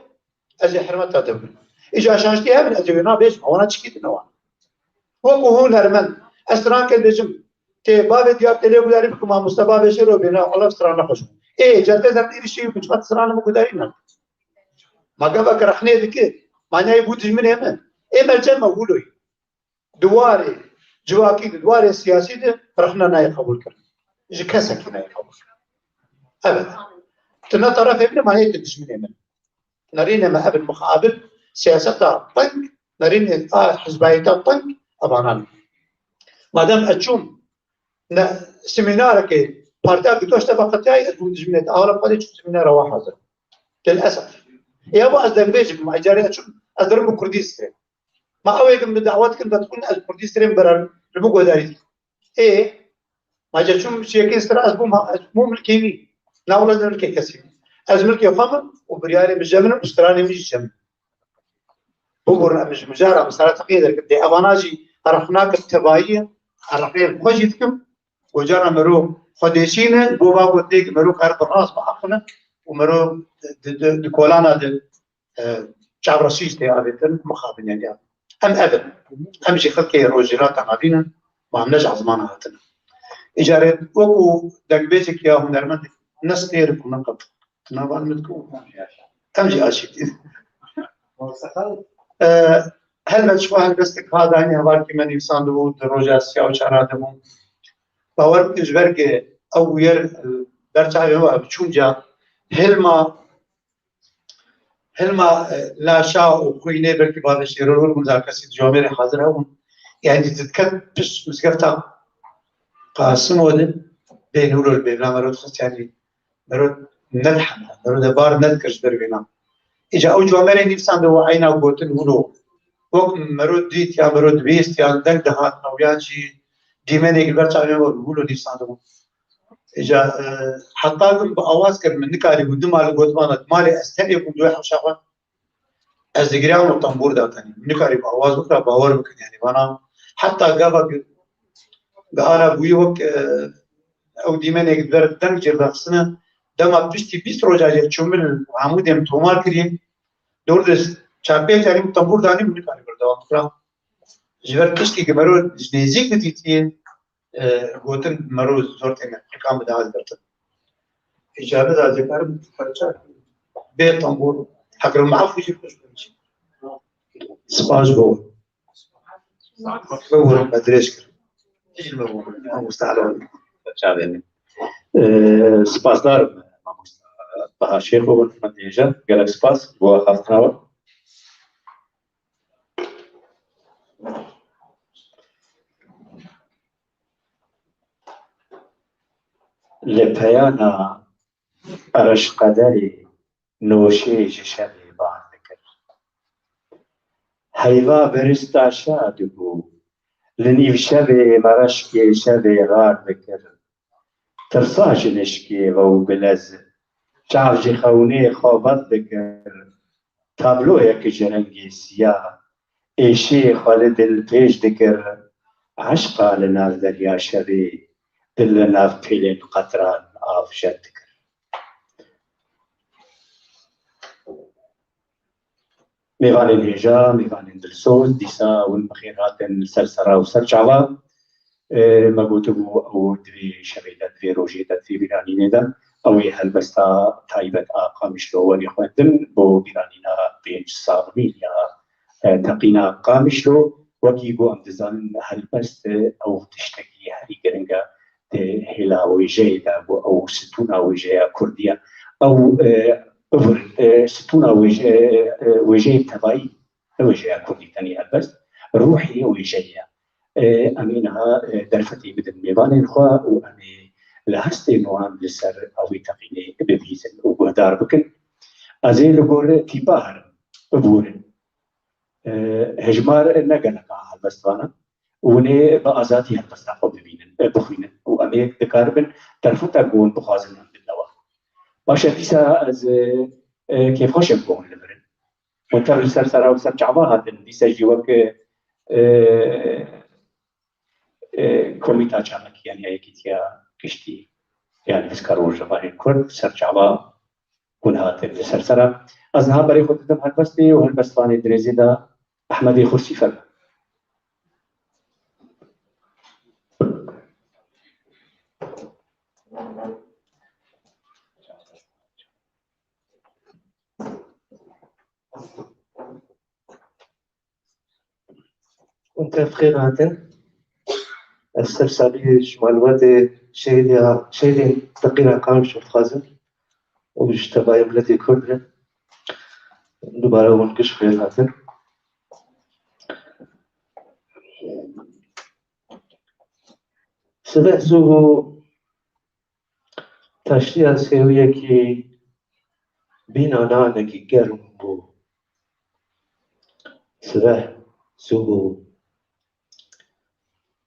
ez ê hermeta te bikim. Îca şaştî hebin, ez ê wê nabêjim. Ewana çikî din ewan. Wekû hunermend. Ez stranke dibêjim. Tê bavê diyar tê lê gudarî bikim, mamoste bavê şêro bêne, Allah strana xweş. Ê, certe zerdî rişî biçma stranê min gudarî ne. Ma gava ki rexnê dike, manayê bû dijminê min. Ê mercen me wilo ye. Di warê civakî de, di warê siyasî de rexne nayê qebûl kirin. Ji kesekî nayê qebûl kirin. Evet. Tu ne terefê min e, manayê tu dijminê min. Nerînê me ev in mixabin, siyaseta teng, nerînê a hizbayeta teng, evanan. Madem ez çûm ne semînarekê partiya Gitoş te veqetiyayî, ez bûm dijminê te. Awla xwedê çûm semînara we hazir. Lilesef. Ya bu ez dengbêjik bûm, ecarê ez çûm, ez dirim bi kurdî strêm. Ma ew ê min dawet kin, vedixwin ez kurdî strêm beran, li min guhdarî dikim. Ê, ma ca çûm ji yekê stra ez bûm, ez bûm milkê wî. Na wele ez milkê kesî. Ez milkê xwe min û biryarê min je min û stranê min jî je min. Bû bûrin em ji mijara min sara teqiyê derkir. Dê evana jî rexnak tevayî ye. Rexnê xwe jî dikim. Gocara mero xwe dêşîne, bo va gotê ki mero kar bi rast biaqile û mero di, di, di kolana di, e, çavresî jî tê avêtin, mixabin yani. Em ev in. Em jî xelkê rojhilata navîn in, ma em ne ji ezmana hatin. Îcarê wekû dengbêjek ya hunermend ne stêr bû, ne qet. Navan min ku em jî aşîk in. E, helbet ji xwe helbestek ha dayîn hevalkî me nivîsandibû di roja siya û çara de bû. Bawer bikin ji ber ku ew bûyer, e, ber çavê me ev çûn ca hilma, hilma, e, laşa û xwînê belkî bavê Şêror bûn, za kesî di camêrê hazir hebûn. Yanî diket pişt mizgefta Qasimo de bê nûro li bêvna mero dixist, yanî mero nedihemand, mero de bar nedikir ji ber vêna. Îca ew camerê nivîsandibû eyna gotin wilo. Wek mero dît ya mero dibîst ya deng dihat ew ya jî dîmenê li ber çavê me wilo nivîsandibû. Îca, e, heta min bi awaz kir, min nikarîbû dima li gotimana malê ez tenê bûm di wê hewşa xwe. Ez digiriyam û tembûr datenî. Min nikarî bi awaz bikira, bawer bikin, yanî vana heta gava gi-, gihana bûyî wek, e, ew dîmenê li ber deng cêr daxistine, dema piştî bîst roja jê çû min hemû dêm tomar kirî, dor de çar pênc carî min tembûr danî, min nikarî berdewam bikira. Ji ber tiştî ku mero ji nêzîk bidîtiyê, e, gotin mero zor têne, hekan bi daha zertin. Îca nida dikarim parça bê tembûr, heqir maf jî xweş bikim. Spas bo. Bibûrin me dirêj kir. Tijî me bû. Mamoste Alo. Çavê min. E, spasdar im, mamoste Baha Şêxo, hurmetê hêja. Gelek spas bo axaftina we. Li peyana reş qederê noşê ji şevê bar dikir. Heyva birista şa dibû, li nîv şevê me reşkê şevê rar dikir. Tirsa ji nişkê ve û bilez, çav ji xewnê xwe vet dikir. Tabloyek ji rengê siya, êşê xwe li dil pêş dikir. Eşqa li nav derya şevê, dil li nav pêlên qetran av jed dikir. Mêvanên hêja, mêvanên dilsoz, dîsa hûn bi xêr hatin li ser sera û ser çava. E, me gotibû, ew di vê şevê de, di vê rojê de, di vê bîranînê de, ew ê helbesta taybet a Qamişlo werî xwendin bo bîranîna pênc sal mîl ya, e, teqîna Qamişlo. Wekî ku em dizanin, helbest, e, ew tiştekî herî giring e di hêla wêjeyê de, ku ew stûna wêjeya kurdî ye. Ew, e, bibûrin, e, stûna wêje-, e, wêjeyê tevayî, ne wêjeya kurdî tenê helbest, ruhê wêjeyê ye. E, em ê niha, e, derfetê bidin mêvanên xwe û em ê li hestên wan li ser ew ê teqînê bibihîzin û guhdar bikin. Ez ê li gor tîpa herim, bibûrin. E, hejmar ne gelek a helbestvan e. Hûn ê bi azadî helbesta xwe bibînin, e, bixwînin û em ê dikaribin derfeta ku hûn bixwazin em bidin we. Baş e, dîsa ez, e, e, kêfxweş im ku hûn li vir in. Hûn tev li ser sera û ser çava hatin, dîsa jî wek, e, e, komîta çalakî, yanî ya Yekîtiya Giştî, yanî Nivîskar û Rojavanên Kurd, ser çava hûn hatin li ser sera. Ez niha berê xwe didim helbestê û helbestvanê dirêzê de Ehmedê Xursî, fermo. Hûn tev xêr hatin. Ez ser saliyê ji malbatê şehîdiya, şehîdên teqîna Qamişlo dixwazim û ji tevayê miletê Kurd re dubare hûn giş xêr hatin. Sibeh zû bû. Taştiya sêwiyekî bîna nanekî germ bû. Sibeh zû bû.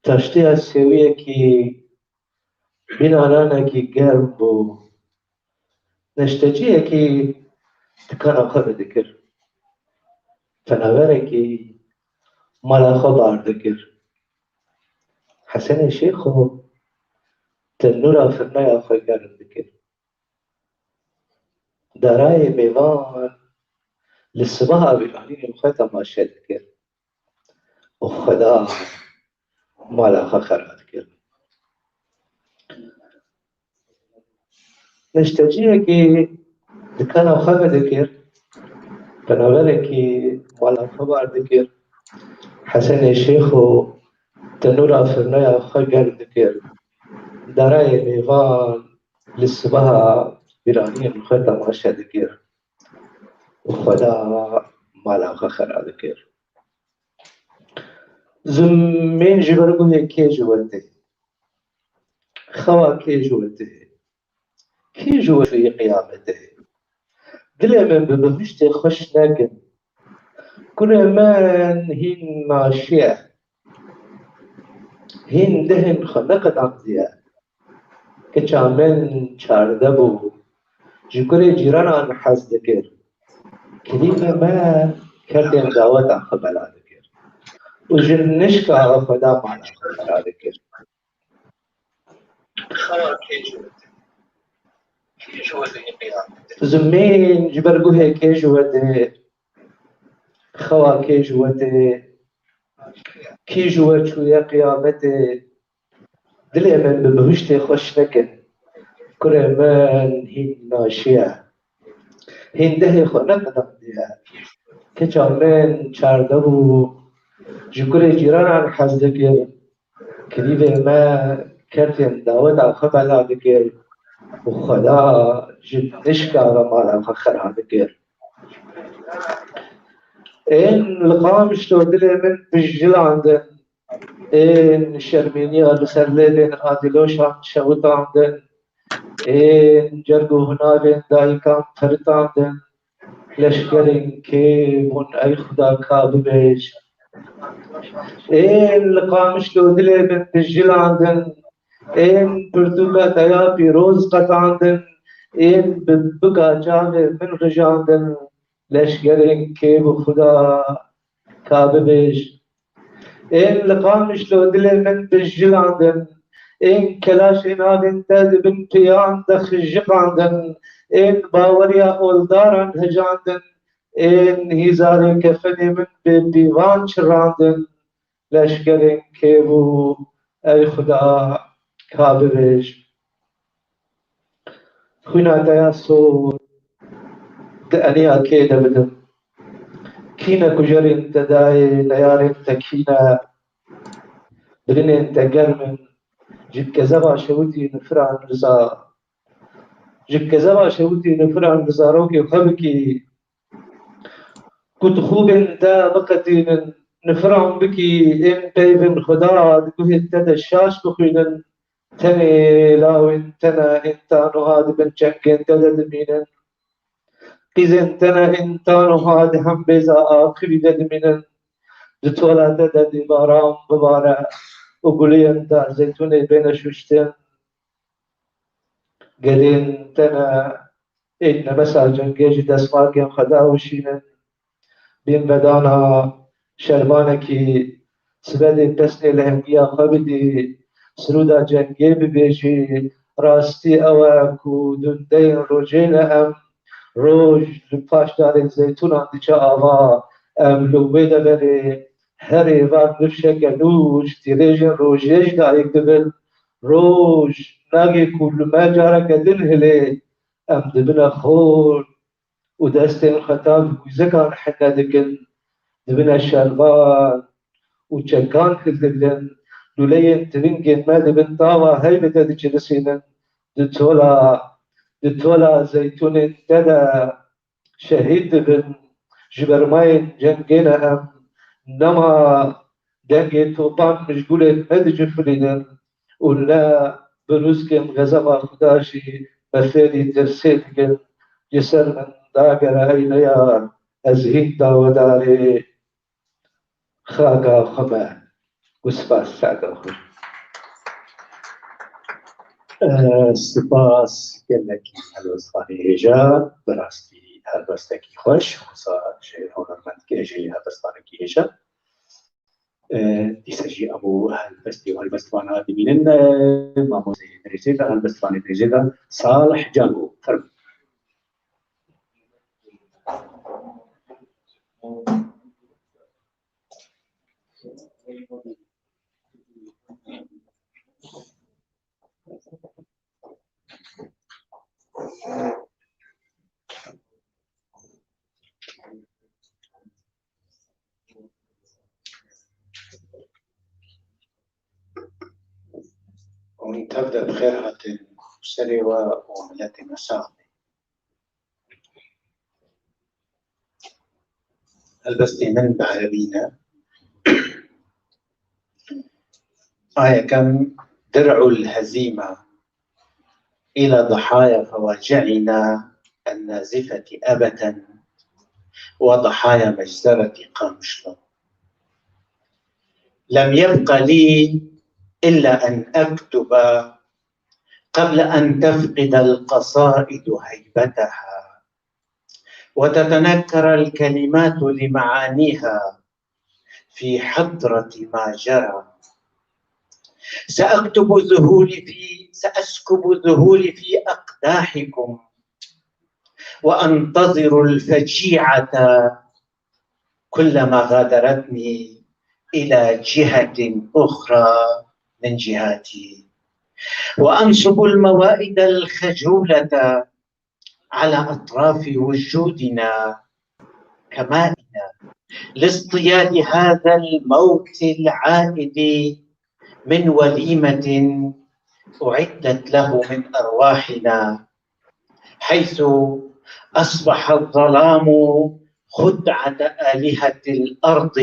Taştiya sêwiyekî bîna nanekî germ bû. Neşteciyekî dikana xwe vedikir. Fenaverekî mala xwe bar dikir. Hesenê Şêxo tenûra firneya xwe germ dikir. Darayê mêvan li sibeha bîranînên xwe temaşe dikir û Xweda mala xwe xera dikir. Neşteciyekî dikana xwe vedikir, penaberekî mala xwe bar dikir, Hesenê Şêx û tenûra firneya xwe germ dikir. Darayê mêvan li sibeha bîraniyên xwe temaşe dikir û Xweda mala xwe xera dikir. Zimên ji ber guhê kê ji we tê? Xewa kê ji we tê? Kî ji we çûyî qiyametê? Dilê min bi bihiştê xweş nekin. Kurê min hîn naşiye. Hîn dehên xwe neqedandiye. Keça min çardeh bû. Ji kurê cîranan hez dikir. Kilîfê me kertên daweta xwe bela dikir. Û ji nişka Xweda mala xwe bela dikir. Zimên ji ber guhê kê ji we tê? Xewa kê ji we tê? Kî ji we çûye qiyametê? Dilê min bi bihiştê xweş nekin. Kurê min hîn naşiye. Hîn dehê xwe neqedandiye. Keça min çardeh bû. Ji kurê cîranan hez dikir. Kilîfê me kertên daweta xwe bela dikir û Xweda ji nişka ve mala xwe xera dikir. Ên li Qamişlo dilê min pijilandin, ên şermîniya li ser lêvên Adîloşan şewitandin, ên cerg û hunavên dayikan piritandin, leşkerên kê bûn, ey Xuda ka bibêj. Ên li Qamişlo dilê min pijilandin, ên pirtûka te ya pîroz qetandin, ên bi bika çavê min rijandin, leşkerên kê bû Xuda ka bibêj. Ên li Qamişlo dilê min pijilandin, ên kelaşê navên te di bin piyan de xijiqandin, ên baweriya oldaran hejandin, ên hîzarê kefenê min bê pîvan çirandin, leşkerên kê bû, ey Xuda, ka bibêj. Xwîna te ya sor di eniya kê de bidim? Kî ne kujerên te dayê, neyarên te kî ne? Birinên te germ in, ji kezeba şewitî nifiran riza. Ji kezeba şewitî nifiran bi zarokê xwe bikî. Ku dixûbên te biqetînin, nifiran bikî, ên peyvên Xweda di guhê te de şaş bixwînin. Tenê lawên te ne, ên ta nuha di bin çengên te de dimînin. Qîzên te ne, ên ta nuha di hembêza axivî de dimînin. Di tola te de dê baran bibare û guliyên te zeytûnê bêne şuştin. Gedên te ne, ên nemesa cengê ji destmargên xwe de awişînin. Bên vedana şervanekî, sibe dê pesnê lehengiya xwe bidî, sirûda cengê bibêjî. Rastî ew e ku dundeyên rojê ne em. Roj li paş darên zeytûnan diçe ava, em li wê deverê her êvar li fişeke nû ji tîrêjên rojê ji dayik dibin. Roj nagê ku li me careke din hilê, em dibine xort û destên xwe tav wîzekan hene dikin, dibine şervan û çekan hildibin, lûleyên tivingên me di bin tava heybê de dicilisînin, di tola, di tola zeytûnên te de şehîd dibin, ji bermayên cengê ne em, nema dengê topan ji gulên me dicifilînin û ne bi rûskên xezeba Xuda jî me fêrî tirsê dikin. Ji ser min dagere ey neyar, ez hîn dawedarê xaka xwe me û spas sehda xwe. Eh, spas gelekî helwestvanê hêja, bi rastî helwestekî xweş, xwesa ji hunermendkê jî helwestvanekî hêja. Eh, dîsa jî em û helbestî û helbestvana dimînin, eh, mamosteyê dirêjê de, helbestvanê dirêjê de, Salih Cango. Fermo. serê we û miletê me sax be. Helbestê min bi erebî ne. A yekem, درع الهزيمة إلى ضحايا فواجعنا النازفة أبدا وضحايا مجزرة قامشلو. لم يبق لي إلا أن أكتب قبل أن تفقد القصائد هيبتها وتتنكر الكلمات لمعانيها في حضرة ما جرى. سأكتب ذهولي في، سأسكب ذهولي في أقداحكم، وأنتظر الفجيعة كلما غادرتني إلى جهة أخرى من جهاتي، وأنصب الموائد الخجولة على أطراف وجودنا كمائنا لاصطياد هذا الموت العائد من وليمة أعدت له من أرواحنا، حيث أصبح الظلام خدعة آلهة الأرض،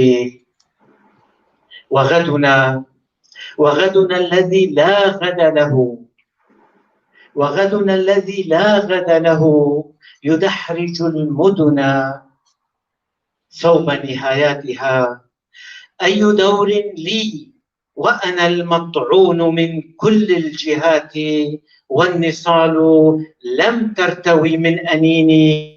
وغدنا، وغدنا الذي لا غد له، وغدنا الذي لا غد له يدحرج المدن صوب نهاياتها. أي دور لي وأنا المطعون من كل الجهات، والنصال لم ترتوي من أنيني.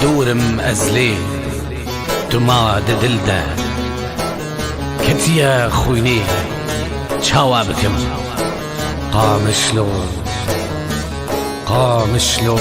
Dûr im ez lê, tu ma di dil de. Ketiye xwînê, çawa bikim? Qamişlo, Qamişlo.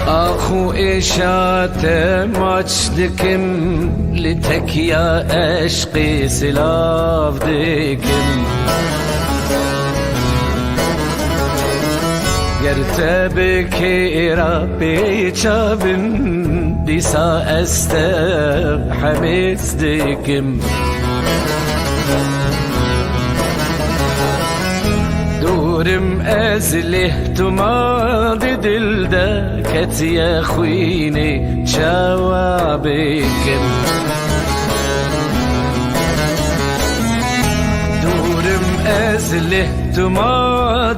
Ax û êşa te maç dikim, li tekiya eşqê silav dikim. Ger te bi kêra pêça bim, dîsa ez te hemêz dikim. Dûr im ez lê, tu ma di dil de, ketiye xwînê, çawa bikim? Dûr im ez lê, tu ma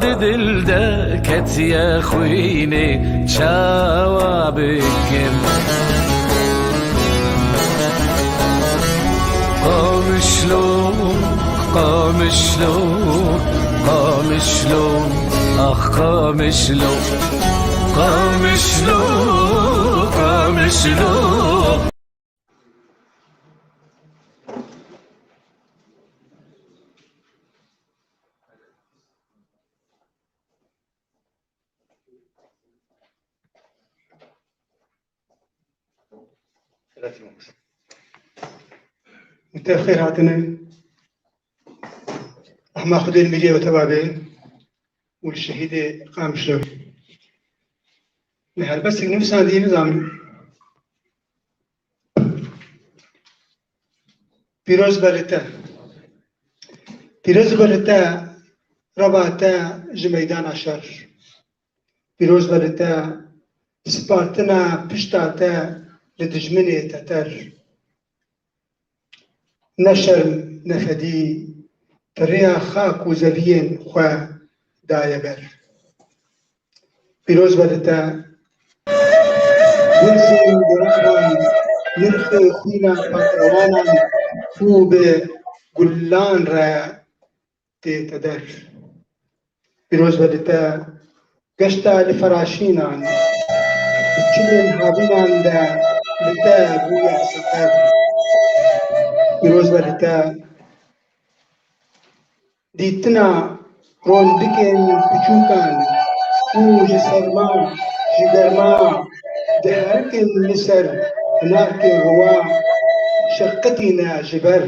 di dil de, ketiye xwînê, çawa bikim? Qamişlo, Qamişlo, Qamişlo, ax Qamişlo, Qamişlo, Qamişlo. Te bi xêr hatine. Rehma Xwedê li mêriyê we teva be û li şehîdê Qamişlo. Li helbestek nivîsandî nizanim. Pîroz be li te. Pîroz be li te, reba te ji meydana şer. Pîroz be li te, spartina pişta te li dijminê teter. Ne şerm, ne fedî, ti rêya xak û zeviyên xwe daye ber. Pîroz be li te, gurzên diravan, nirxê xwîna paxewanan û bi gulan re tê te der. Pîroz be li te, geşta li feraşînan, di çimên havînan de li te bûye sefer. Pîroz be li te, dîtina rondikên piçûkan û ji serma, ji germa, diherikin li ser hinarkên riwa, şeqitîne ji ber.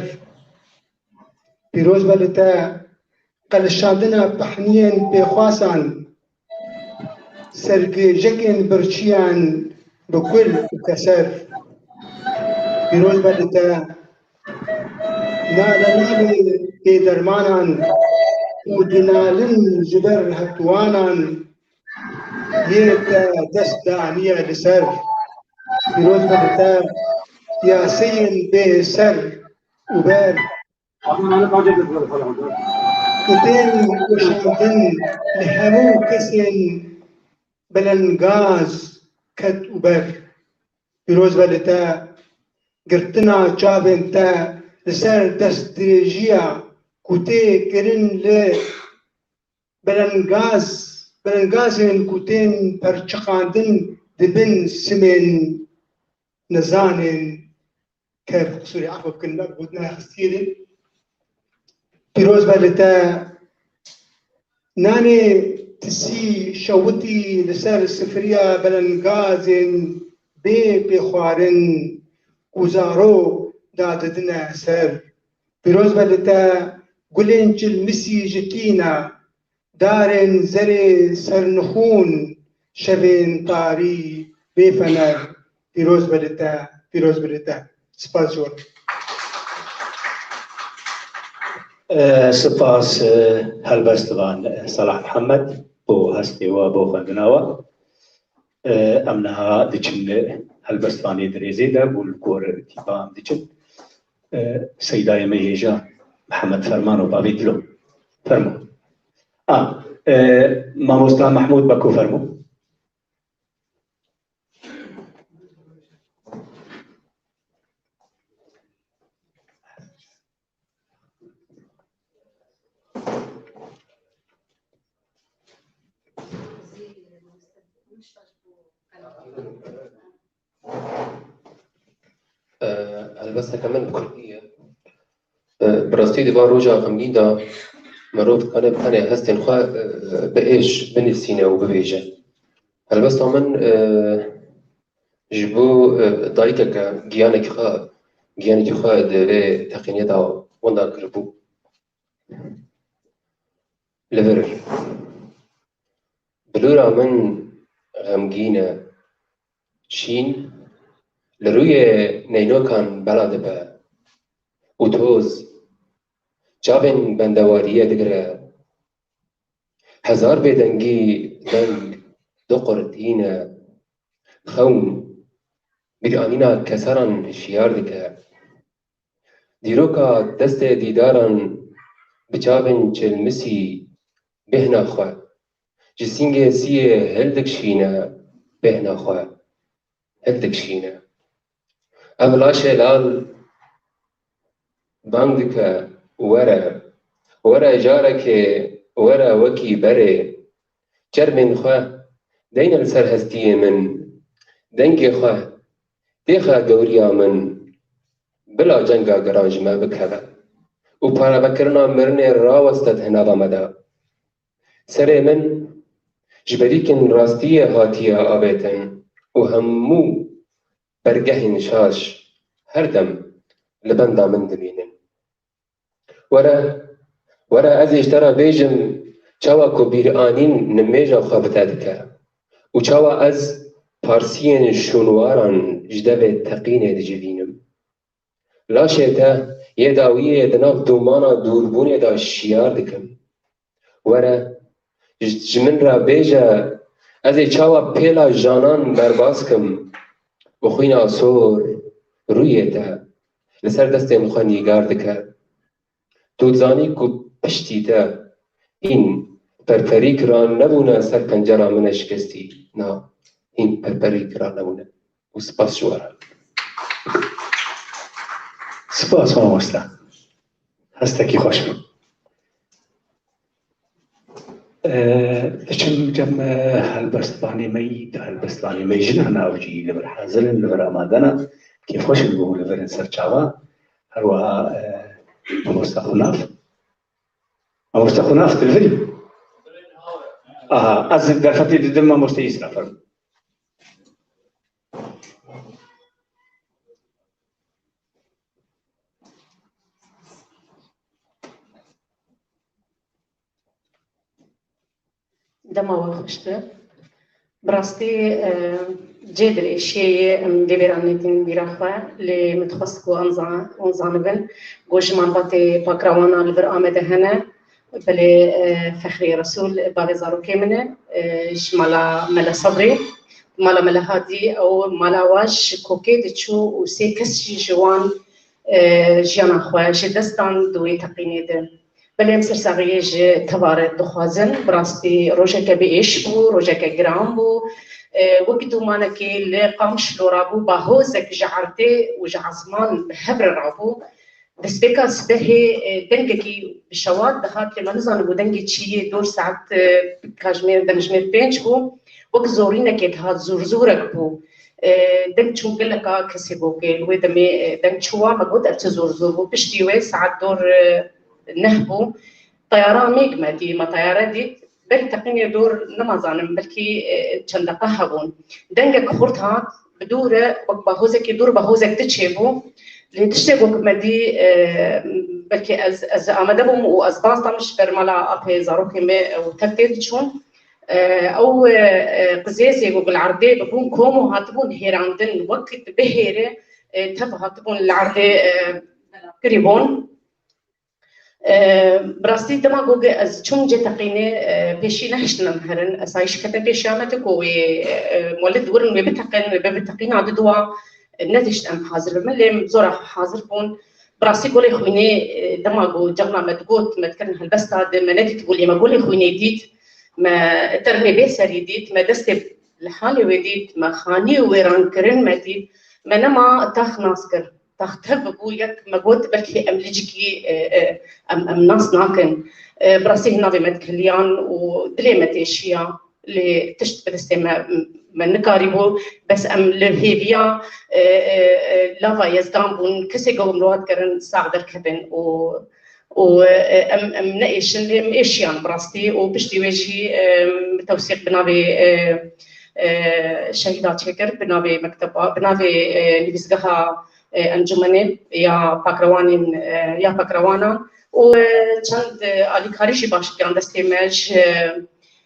Pîroz be li te, qelişandina pehniyên pêxwasan, sergêjekên birçiyan bi kul û keser. Pîroz be li te, nale navê bêdermanan û dinalin ji ber hetwanan yê te dest daniye li ser. Pîroz be li te, yaseyên bê ser û ber. Ku tên weşandin li hemû kesên belengaz ket û ber. Pîroz be li te, girtina çavên te li ser destdirêjiya ku tê kirin li belengaz, belengazên ku tên perçiqandin di bin simên nizanên kev, sorry, efw bikin, me bi gotina xistiyê de. Pîroz be li te, nanê tisî şewitî li ser sifiriya belengazên bê pêxwarin ku zaro dadidine ser. Pîroz be li te, gulên çilmisî ji tîna, darên zerê sernixûn, şevên tarî bê fener. Pîroz be li te, pîroz be li te. Spas ji we re. E, spas, e, helbestvan, e, Salah Mihemed bo hestê we, bo xwendina we. E, em niha diçin helbestvanê di rêzê de û li gor tîpa em diçin. E, Seydayê me hêja Mihemed Ferman û bavê Dilo. Fermo. A, e, mamosta Mehmûd Beko, fermo. Helbesteke min bi kurdî ye. Bi rastî di van roja xemgîn de mirov dikare bi tenê hestên xwe bi êş binivîsîne û bibêje. Helbesta min ji bo dayikeke giyanekî xwe, giyanekî xwe di vê teqînê de wenda kiribû. Li vir. Bilûra min xemgîn e, şîn, li rûyê neynokan bela dibe û toz çavên bendewariyê digire. Hezar bêdengî deng diqurtîne, xewn, bîranîna kesaran hişyar dike. Dîroka destê dîdaran bi çavên çilmisî bêhna xwe, ji sîngê siyê hildikşîne bêhna xwe, hildikşîne. Ev laşê lal bang dike, were, were carekê, were wekî berê. Çermên xwe deyne li ser hestiyê min, dengê xwe têxe gewriya min, bila cenga giran ji me bikeve û paravekirina mirinê raweste di hinava me de. Serê min ji berîkên rastiyê hatiye avêtin û hemû bergehên şaş her dem li benda min dimînin. Were, were ez ê ji te re bêjim çawa ku bîranîn nimêja xwe bi te dike û çawa ez parsiyên şûnwaran ji devê teqînê dicivînim. Laşê te yê dawiyê di nav domana dûrbûnê de şiyar dikim. Were, ji, ji min re bêje, ez ê çawa pêla janan derbas kim û xwîna sor rûyê te li ser destên xwe nîgar dike. Tu dizanî ku piştî te hîn perperîk ranebûne ser pencera min e şikestî. Na, hîn perperîk ranebûne. Û spas ji we re. Spas mamoste. Hestekî xweş bû. Ee, diçim cem, e, helbestvanê me yî, di helbestvanê me jin hene ew jî li vir hazir in, li vir amade ne. Kêfxweş in bû li vir in ser çava. Her wiha, e, mamoste Xunaf. Mamoste Xunaf, tu li vir î? Aha, ez derfetê didim mamoste Îsrafil. Dema we xweş be. Bi rastî, e, cê dilêşiyê ye em vê bêran nedîn bîra xwe, lê min dixwest ku em zan-, hûn zanibin ku ji malbatê Pakrawana li vir Amedê hene. Belê, e, Fexrî Resûl bavê zarokê min e, e, ji mala Mele Sebrî, mala Mele Hadî, ew mala we ji kokê diçû û sê kes jî ji wan, e, jiyana xwe ji dest dan di wê teqînê de. Belê em sersaxiyê ji teva re dixwazin. Bi rastî rojeke bi êş bû, rojeke giran bû. E, wek dûmanekê li Qamişlo rabû, bahozek ji erdê û ji ezman bi hev re rabû. Destpêka sibehê, e, dengekî bi şewat dihat, lê me nizanibû dengê çi yê, dor saet, e, kajmêr, demjimêr pênc bû. Wek zorînekê dihat, zûrzûrek bû. E, deng çû geleka kesê gokê. Li wê demê, e, deng çûwa me got, ev çi zûrzûr bû. Piştî wê saet dor, e, neh bû. Teyara mêk me dî, me teyare dît. Belkî teqînê dor, nema zanim, belkî, e, çend deqa hebûn. Dengek xurt hat, bi dû re, wek bahozekî dûr, bahozek diçêbû. Lê tiştê ku me dî, e, belkî ez, ez amade bûm û ez baz dam ji ber mala apê zarokê me û tev tê diçûn. E, ew, e, e, qizêzê ku li erdê bibûn kom û hatibûn hêrandin, wek di bihêre, e, tev hatibûn li erdê, e, kirîbûn. E, bi rastî dema ku ez çûm cê teqînê, e, pêşî nehiştin em herin. Esayî şikete pêşiya me te ku wê, e, e, welid werin wê biteqin, wê be bi teqîna diduwa, e, nedihişt em hazir bibin. Lê em zora hazir bûn. Bi rastî golê xwînê, e, dema ku cexna me digot, me dikirin helbesta de, me nedîtibû, lê me golê xwînê dît. Me termê bê serî dît, me destê li halê wê dît, me xaniyê wê rankirin me dît. Me nema tax nas kir. Tax tev bû, yek me got, belkî em licikî, e, e, em, em nas nakin. E, bi rastî hin navê me dikiliyan û dilê me têşiya. Lê tişt bi destê me, me nikarîbû. Bes em li hêviya, e, e, e, lava Yezdan bûn. Kesê ku em li wan dikirin sax derkevin û, û, e, em, em neêşin, lê em êşiyan bi rastî. Û piştî wê jî, e, tewsîq bi navê, e, e, şehîda çêkir, bi navê mekteba, bi navê, e, nivîsgeha, e, encûmenê ya pakrewanên, e, ya pakrewanan û, e, çend, e, alîkarî jî baş giyan destê me ji,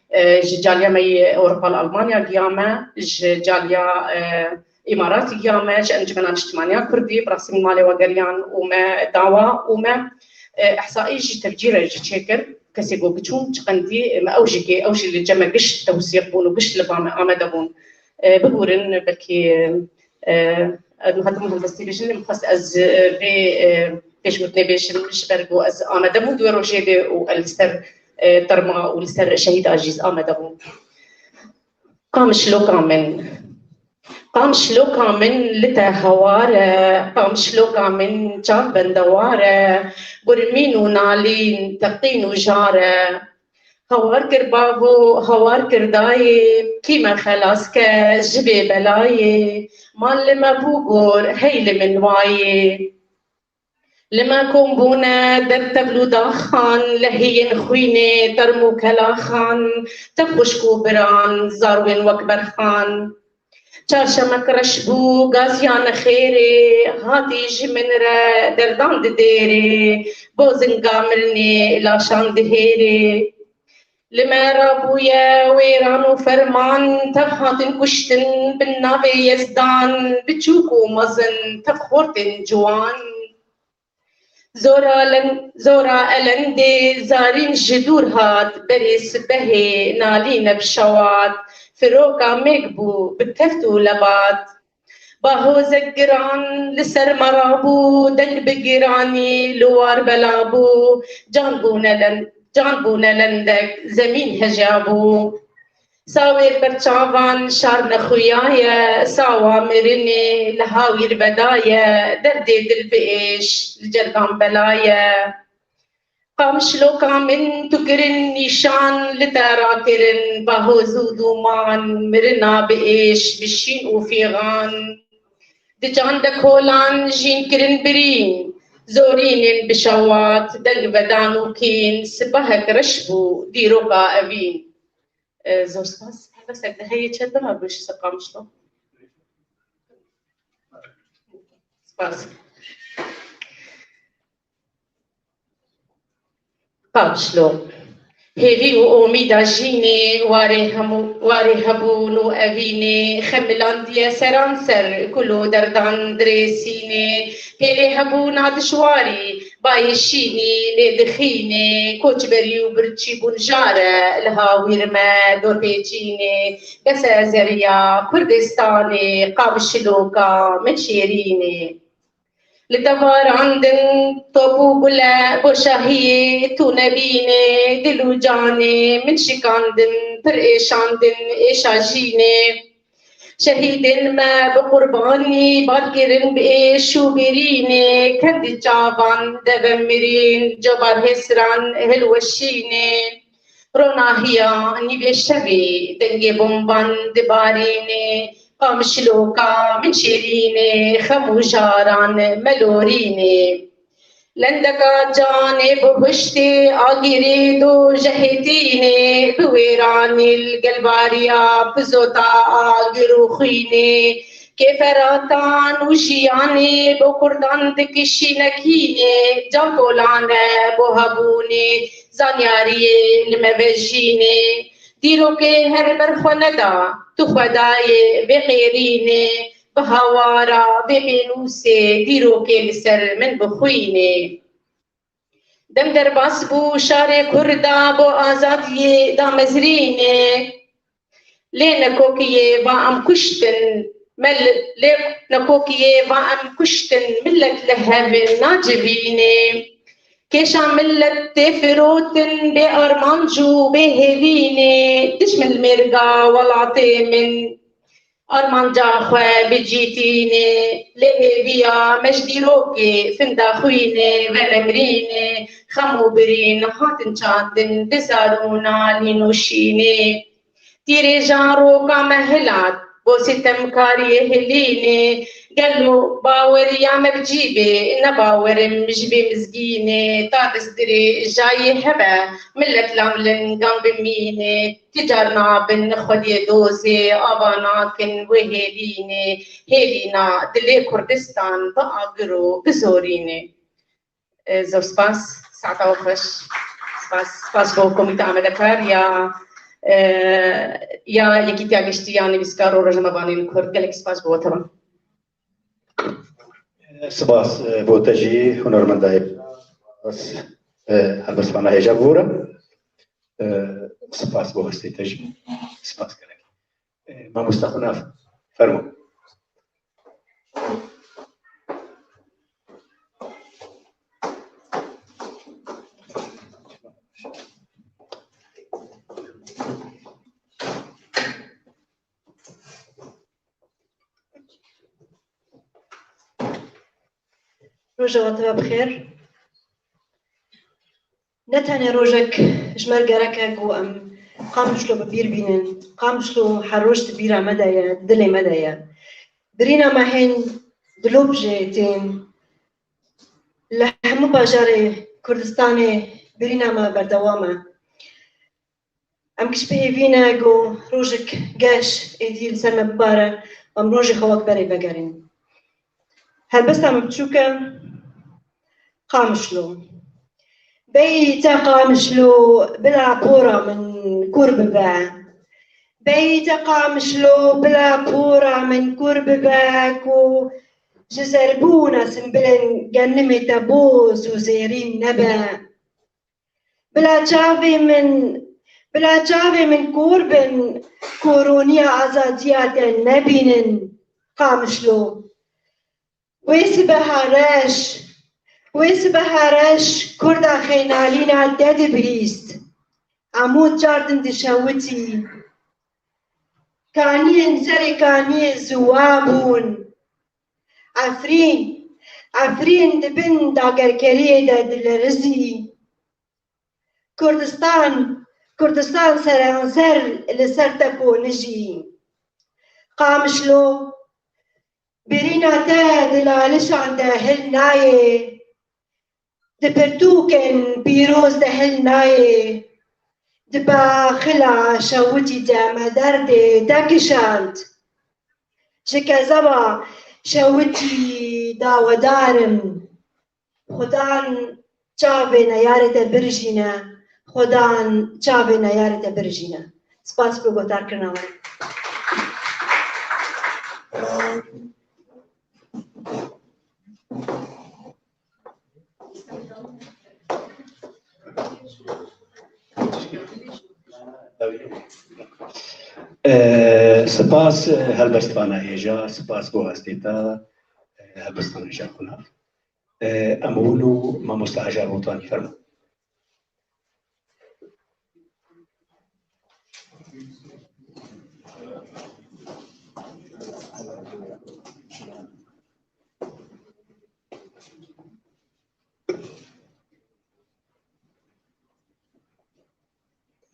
e, ji caliya me yê Ewropa li Almanya giya me, ji caliya, e, Îmaratî giya me, ji Encûmena Niştimaniya Kurdî, bi rastî min malê we geriyan û me dawa û me, e, ihsaî jî tevcî re jî çêkir. Kesê ku biçûn çiqendî, e, me ew jî kê, ew jî li cem me giş tewsîq bûn û giş li ba me amade bûn. E, bigurin, belkî, e, ez nihatim helbestî bêjin, lê min xwest ez, e, vê, e, pêşgotinê bêjim, ji ber ku ez amade bûm di wê rojê de û ez li ser, e, terma û li ser şehîd Azîz amade bûm. Qamişloka min. Qamişloka min li te hawar e, qamişloka min çav bendewar e, gurmîn û nalîn, teqîn û jar e. Hawar kir bavo, hawar kir dayê, kî me xelas ke ji vê belayê. Mal li me bû gor, hey li min wayê. Li me kom bûne der tevl û daxan, lehiyên xwînê, term û kelaxan, tev xwişk û biran, zarwên wek berxan. Çarşemek reş bû, gaziya nexêrê, hatî ji min re derdan di dêrê, bozinga milnê, laşan di hêrê. Li me rabûye wêran û ferman, tev hatin kuştin bin navê Yezdan, biçûk û mezin, tev xortên ciwan. Zora len-, zora elendê zarîn ji dûr hat, berê sibehê nalîne bi şewat, firoka mêk bû bi teft û lebat. Bahozek giran li ser me rabû, deng bi giranî li war bela bû, can bûne len-, can bûne lendek, zemîn heja bû. Sawê berçavan şar nexuyaye, sawa mirinê li hawîr vedaye, derdê dil bi êş li cergan belaye. Qamişloka min tu kirin nîşan, li te rakirin bahoz û dûman, mirina bi êş, bi şîn û fîxan. Di can de kolan jîn kirin birîn, zorînên bi şewat, deng vedan û kîn, sibahek reş bû, dîroka evîn. E, zor spas. Helbestek de heye çend dema bû ji ser Qamişlo? Spas. Qamişlo. Hêvî û omîda jînê, warê hemû, warê hebûn û evînê, xemilandiye seranser, kul û derdan dirêsînê, hêlê hebûna dijwarî, bayê şînî lê dixînê, koçberî û birçîbûn jare, li hawîr me dorpêçînê, gese zeriya Kurdistanê, Qamişloka min şêrînê. Li te varandin top û gule, bo şahiyê tu nebînê, dil û canê min şikandin, pir êşandin êşa jînê. Şehîdên me bi qurbanî, bar kirin bi êş û birînê, kendi çavan deve mirîn, cobar hêsran hilweşînê. Ronahiya nîvê şevê, dengê bomban dibarînê, Qamişloka min şêrînê, xem û jaran me lorînê. Lendeka canê bi huştê agirê do jehê tînê, bi wêranî li gelbariya pizota agir û xwînê. Kêferatan û jiyanê bo kurdan dikişîne kînê, can kolane bo hebûnê, zanyariyê li me vejînê. Dîrokê her ber xwe neda, tu xwedayê vê qêrînê, bi hawara vê pênûsê, dîrokê li ser min bixwînê. Dem derbas bû şarê Kurda bo azadiyê damezrînê. Lê nekokiyê va em kuştin, mel-, lê nekokiyê va em kuştin, millet li hev nacivînê. Kêşa millet tê firotin, bê armanc û bê hêvînê. Dijmin li mêrga welatê min armanca xwe bi cî tînê, lê hêviya me ji dîrokê finda xwînê venemrînê, xem û birîn hatin çandin di zarûna nîn û şînê. Tîrêja roka me hilat, bo sitemkariyê hilînê, gelo baweriya me bi cî bê, ne bawerim ji vê mizgînê, ta dest dirêjayê hebe, millet lav lingan bimînê. Ti carna bin xwediyê dozê, ava nakin wê hêlînê, hêlîna dilê Kurdistan bi agir û bi zorînê. E, zor spas, saeta we xweş. Spas, spas bo Komîte Amadekar ya, e, ya Yekîtiya Giştî ya Nivîskar û Rojnamevanên Kurd. Gelek spas bo we, temam. Spas, e, bo te jî, hunermendayê. Spas, e, helbestxana hêja bûre. E, spas bo hestê te jî. Spas gelek. E, mamosta Xunaf, fermo. Roja we teve bi xêr. Ne tenê rojek ji me re gerek e ku em Qamişlo bi bîr bînin. Qamişlo her roj di bîra me de ye, di dilê me de ye. Birîna me hên dilop jê tên. Li hemû bajarê Kurdistanê birîna me berdewam e. Em giş bi hêvî ne ku rojek geş êdî li ser me bibare, em rojê xwe wek berê vegerîn. Helbesta min biçûk e, Qamişlo. Beyî te Qamişlo bila pora min kûr bibe. Beyî te Qamişlo bila pora min kûr bibe ku ji zerbûna simbilên genimê te boz û zêrîn nebe. Bila çavê min, bila çavê min kûr bin, ku rûniya azadiya te nebînin, Qamişlo. Wê sibeha reş, wê sibeha reş kurda xênalîna te dibihîst. Hemû çar din dişewitî. Kaniyên serê kaniyê ziwa bûn. Efrîn, Efrîn di bin dagerkeriyê de dilerizî. Kurdistan, Kurdistan seranser li ser te ponijî. Qamişlo, birîna te di lalişan de hil nayê, di pirtûkên pîroz de hil nayê, di baxila şewitî de me derdê te kişand. Ji kezeba şewitî dawedar im. Xudan çavê neyarê te birjîne. Xudan çavê neyarê te birjîne. Spas bi guhdarkirina we. Ee, spas, e, helbestvana hêja, spas bo hestê te, e, helbestvana hêja xwe nav. Em hûn û mamoste Hejar Botanî, fermo.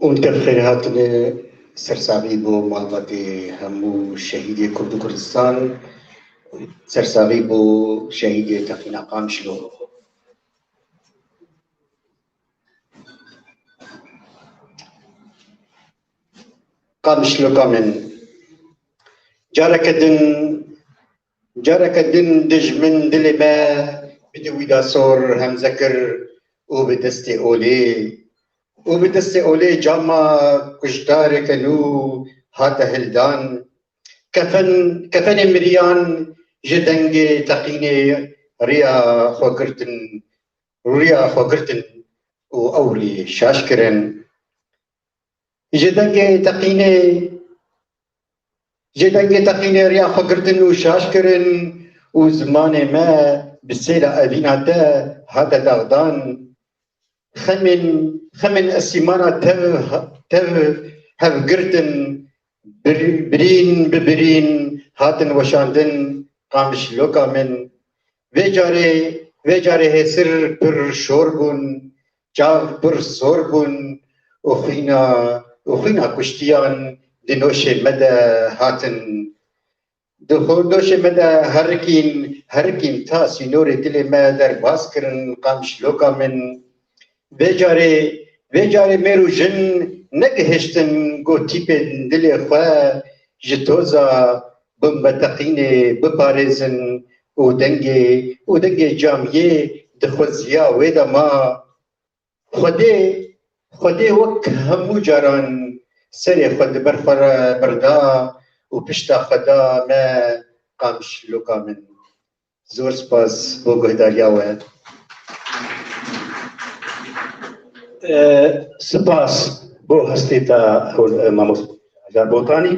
Hûn tev xêr hatine, sersaxî bo malbatê hemû şehîdê Kurd û Kurdistan, sersaxî bo şehîdê teqîna Qamişlo. Qamişloka min, careke din Careke din dijmin dilê me bi dîwî de sor hemze kir û bi destê olê û bi destê olê cama kujdareke nû hate hildan. Kefen, kefenê miriyan ji dengê teqînê riya xwe girtin, riya xwe girtin û ew rê şaş kirin. Ji dengê teqînê, ji dengê teqînê riya xwe girtin û şaş kirin û zimanê me bi sêla evîna te hate daxdan. Xemên, xemên esîmana tev, tev hevgirtin, bir-, birîn bi birîn hatin weşandin Qamişloka min. Vê carê, vê carê hêsir pir şor bûn. Çav pir sor bûn û xwîna û xwîna kuştiyan di noşê me de hatin. Di xwe noşê me de herikîn, herikîn ta sînorê dilê me derbas kirin Qamişloka min. Vê carê, vê carê mêr û jin negihiştin ku tîpên dilê xwe ji toza bombeteqînê biparêzin û dengê û dengê camiyê di xweziya wê de ma. Xwedê, Xwedê wek hemû caran serê xwe di ber xwe re birda û pişta xwe da me Qamişloka min. Zor spas bo guhdariya we. Spas bo hestê te Mamoste Hacar Botanî.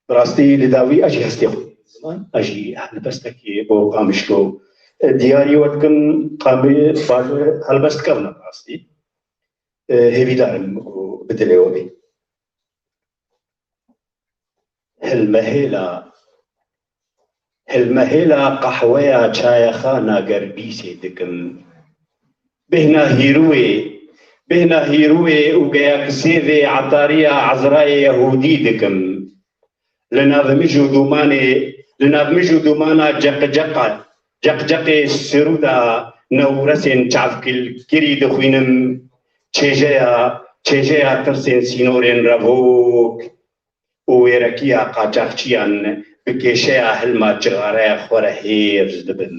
Bi rastî li dawî ez jî hestê xwe ziman, ez jî helbestekî bo Qamişlo diyarî we dikim, qamê baş helbest kevna bi rastî. Hêvîdar im ku bi dilê we bê. Hilmehêla, hilmehêla qehweya çayexa nagerbîsê dikim. Bêhna hîrûyê, bêhna hîrûyê û geyak sêvê etariya Ezrayê Yehûdî dikim. Li nav mij û dûmanê, li nav mij û dûmana ceqceqa, ceqceqê sirûda newresên çavkilkirî dixwînim. Çêjeya, çêjeya tirsên sînorên revok û wêrekiya qaçaxçiyan bi kêşeya hilma cixareya xwe re hêrs dibin.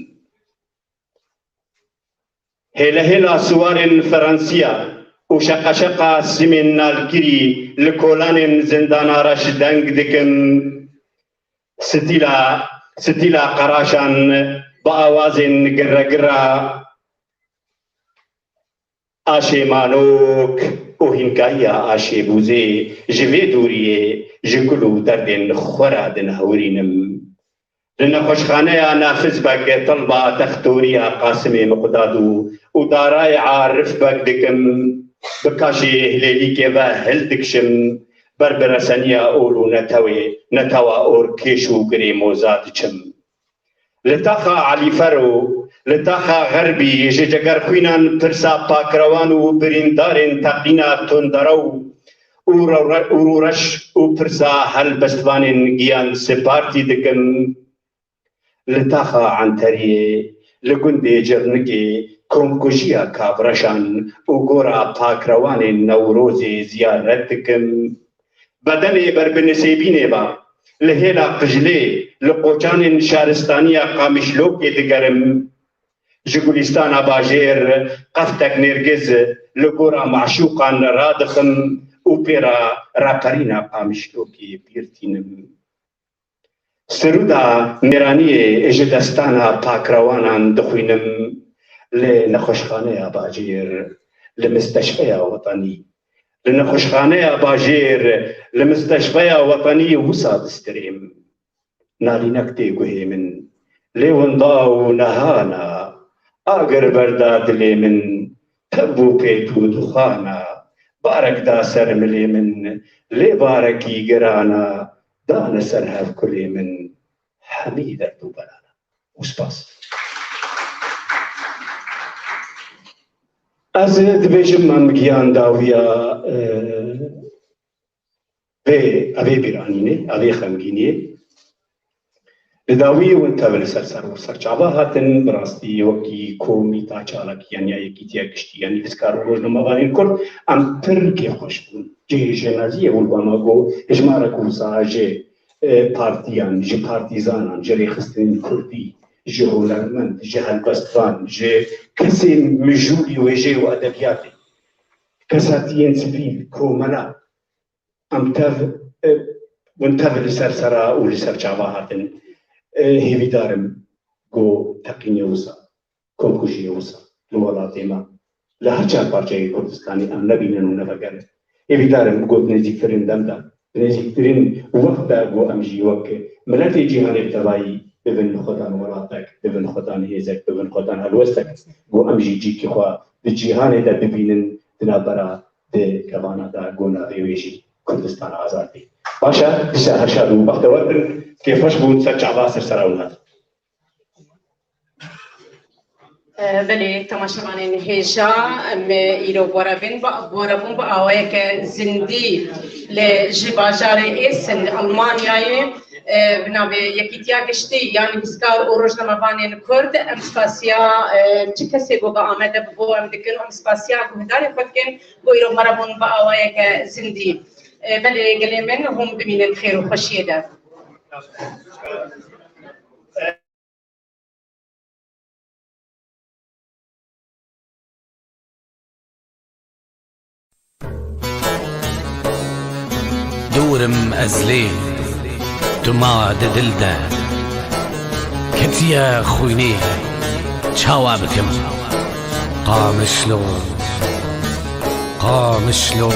Hêlehêla siwarên Feransiya û şeqeşeqa simên nalkirî li kolanên zindana reş deng dikim. Stîla, stîla qeraşan bi awazên giregira aşê manok û hînkayiya aşê bûzê ji vê dûriyê ji kul û derdên xwe re dinehewirînim. Li nexweşxaneya Nafiz Beg, telba textoriya Qasimê Miqdad û, û darayê Arif Beg dikim, bi kaşê Hilêlîkê ve hildikişim, ber bi reseniya ol û netewê, netewa orkêş û girê moza diçim. Li taxa Elîfero, li taxa Xerbî ji cegerxwînan pirsa pakrewan û birîndarên teqîna tunderew û rewre-, û rûreş û pirsa helbestvanên giyan spartî dikim. Li taxa Enteriyê, li gundê Cirnikê komkujiya Kavreşan û gora pakrewanên Newrozê ziyaret dikim. Bedelê ber bi Nisêbînê ve, li hêla Qijlê, li qoçanên şaristaniya Qamişlokê digerim. Ji Gulîstana Bajêr qeftek nêrgiz li gora meşûqan radixim û pê re raperîna Qamişlokê bîr tînim. Sirûda mêraniyê ji destana pakrewanan dixwînim, li nexweşxaneya Bajêr, li misteşfeya wetanî. Li nexweşxaneya Bajêr, li misteşfeya wetanî wisa distirêm. Nalînek tê guhê min. Lê winda û nehana, agir berda dilê min, tev û pêt û duxana, barek da ser milê min, lê barekî girana, dane ser hev kulê min, hemî derd û belana. Û spas. Ez dibêjim, em giyan dawiya, e, vê, evê bîranînê, evê xemgîniyê. Li dawî win tev li ser ser û serçava hatin, bi rastî wekî komîta çalakî yan ya yekîtiya giştî ya nivîskar û rojnamevanên Kurd, em pir kêfxweş bûn. Cihê şênaziyê û li ba me got, hejmarek wisa ji, e, partiyan, ji partîzanan, ji rêxistinên Kurdî, ji hunermend, ji helbestvan, ji kesên mijûlî wêjeyê û edebiyatê, kesatiyên sivîl, komela, em tev, e, hûn tev li ser sera û li ser çava hatin. E, hêvîdar im ku teqînê wisa, komkujiyê wisa li welatê me, li her çar parçeyê Kurdistanê em nebînin û nevegerin. Hêvîdar im ku di nêzîktirîn dem de, di nêzîktirîn wext de ku em jî wek miletê cîhanê bi tevayî bibin xwedan welatek, bibin xwedan hêzek, bibin xwedan helwestek, ku em jî cîkî xwe di cîhanê de bibînin di navbera di kevana de ku navê wê jî Kurdistan Azad bî. Baş e, dîsa her şad û bextewar bin, kêfxweş bûn, ser çava ser sera wan hat. Belê, temaşevanên hêja, em îro bi we re bin, bi we re bûn bi awayeke zindî li, ji bajarê Essen, Almanyayê, e, bi navê Yekîtiya Giştî ya Nivîskar û Rojnamevanên Kurd. Em spasiya, e, çi kesê ku bi Amed de bi bo em dikin, em spasiya guhdarên xwe dikin ku îro me re bûn bi awayeke zindî. E, belê gelê min, hûn bimînin xêr û xweşiyê de. Dûr im ez lê, tu ma di dil de. Ketiye xwînê, çawa bikim? Qamişlo, Qamişlo.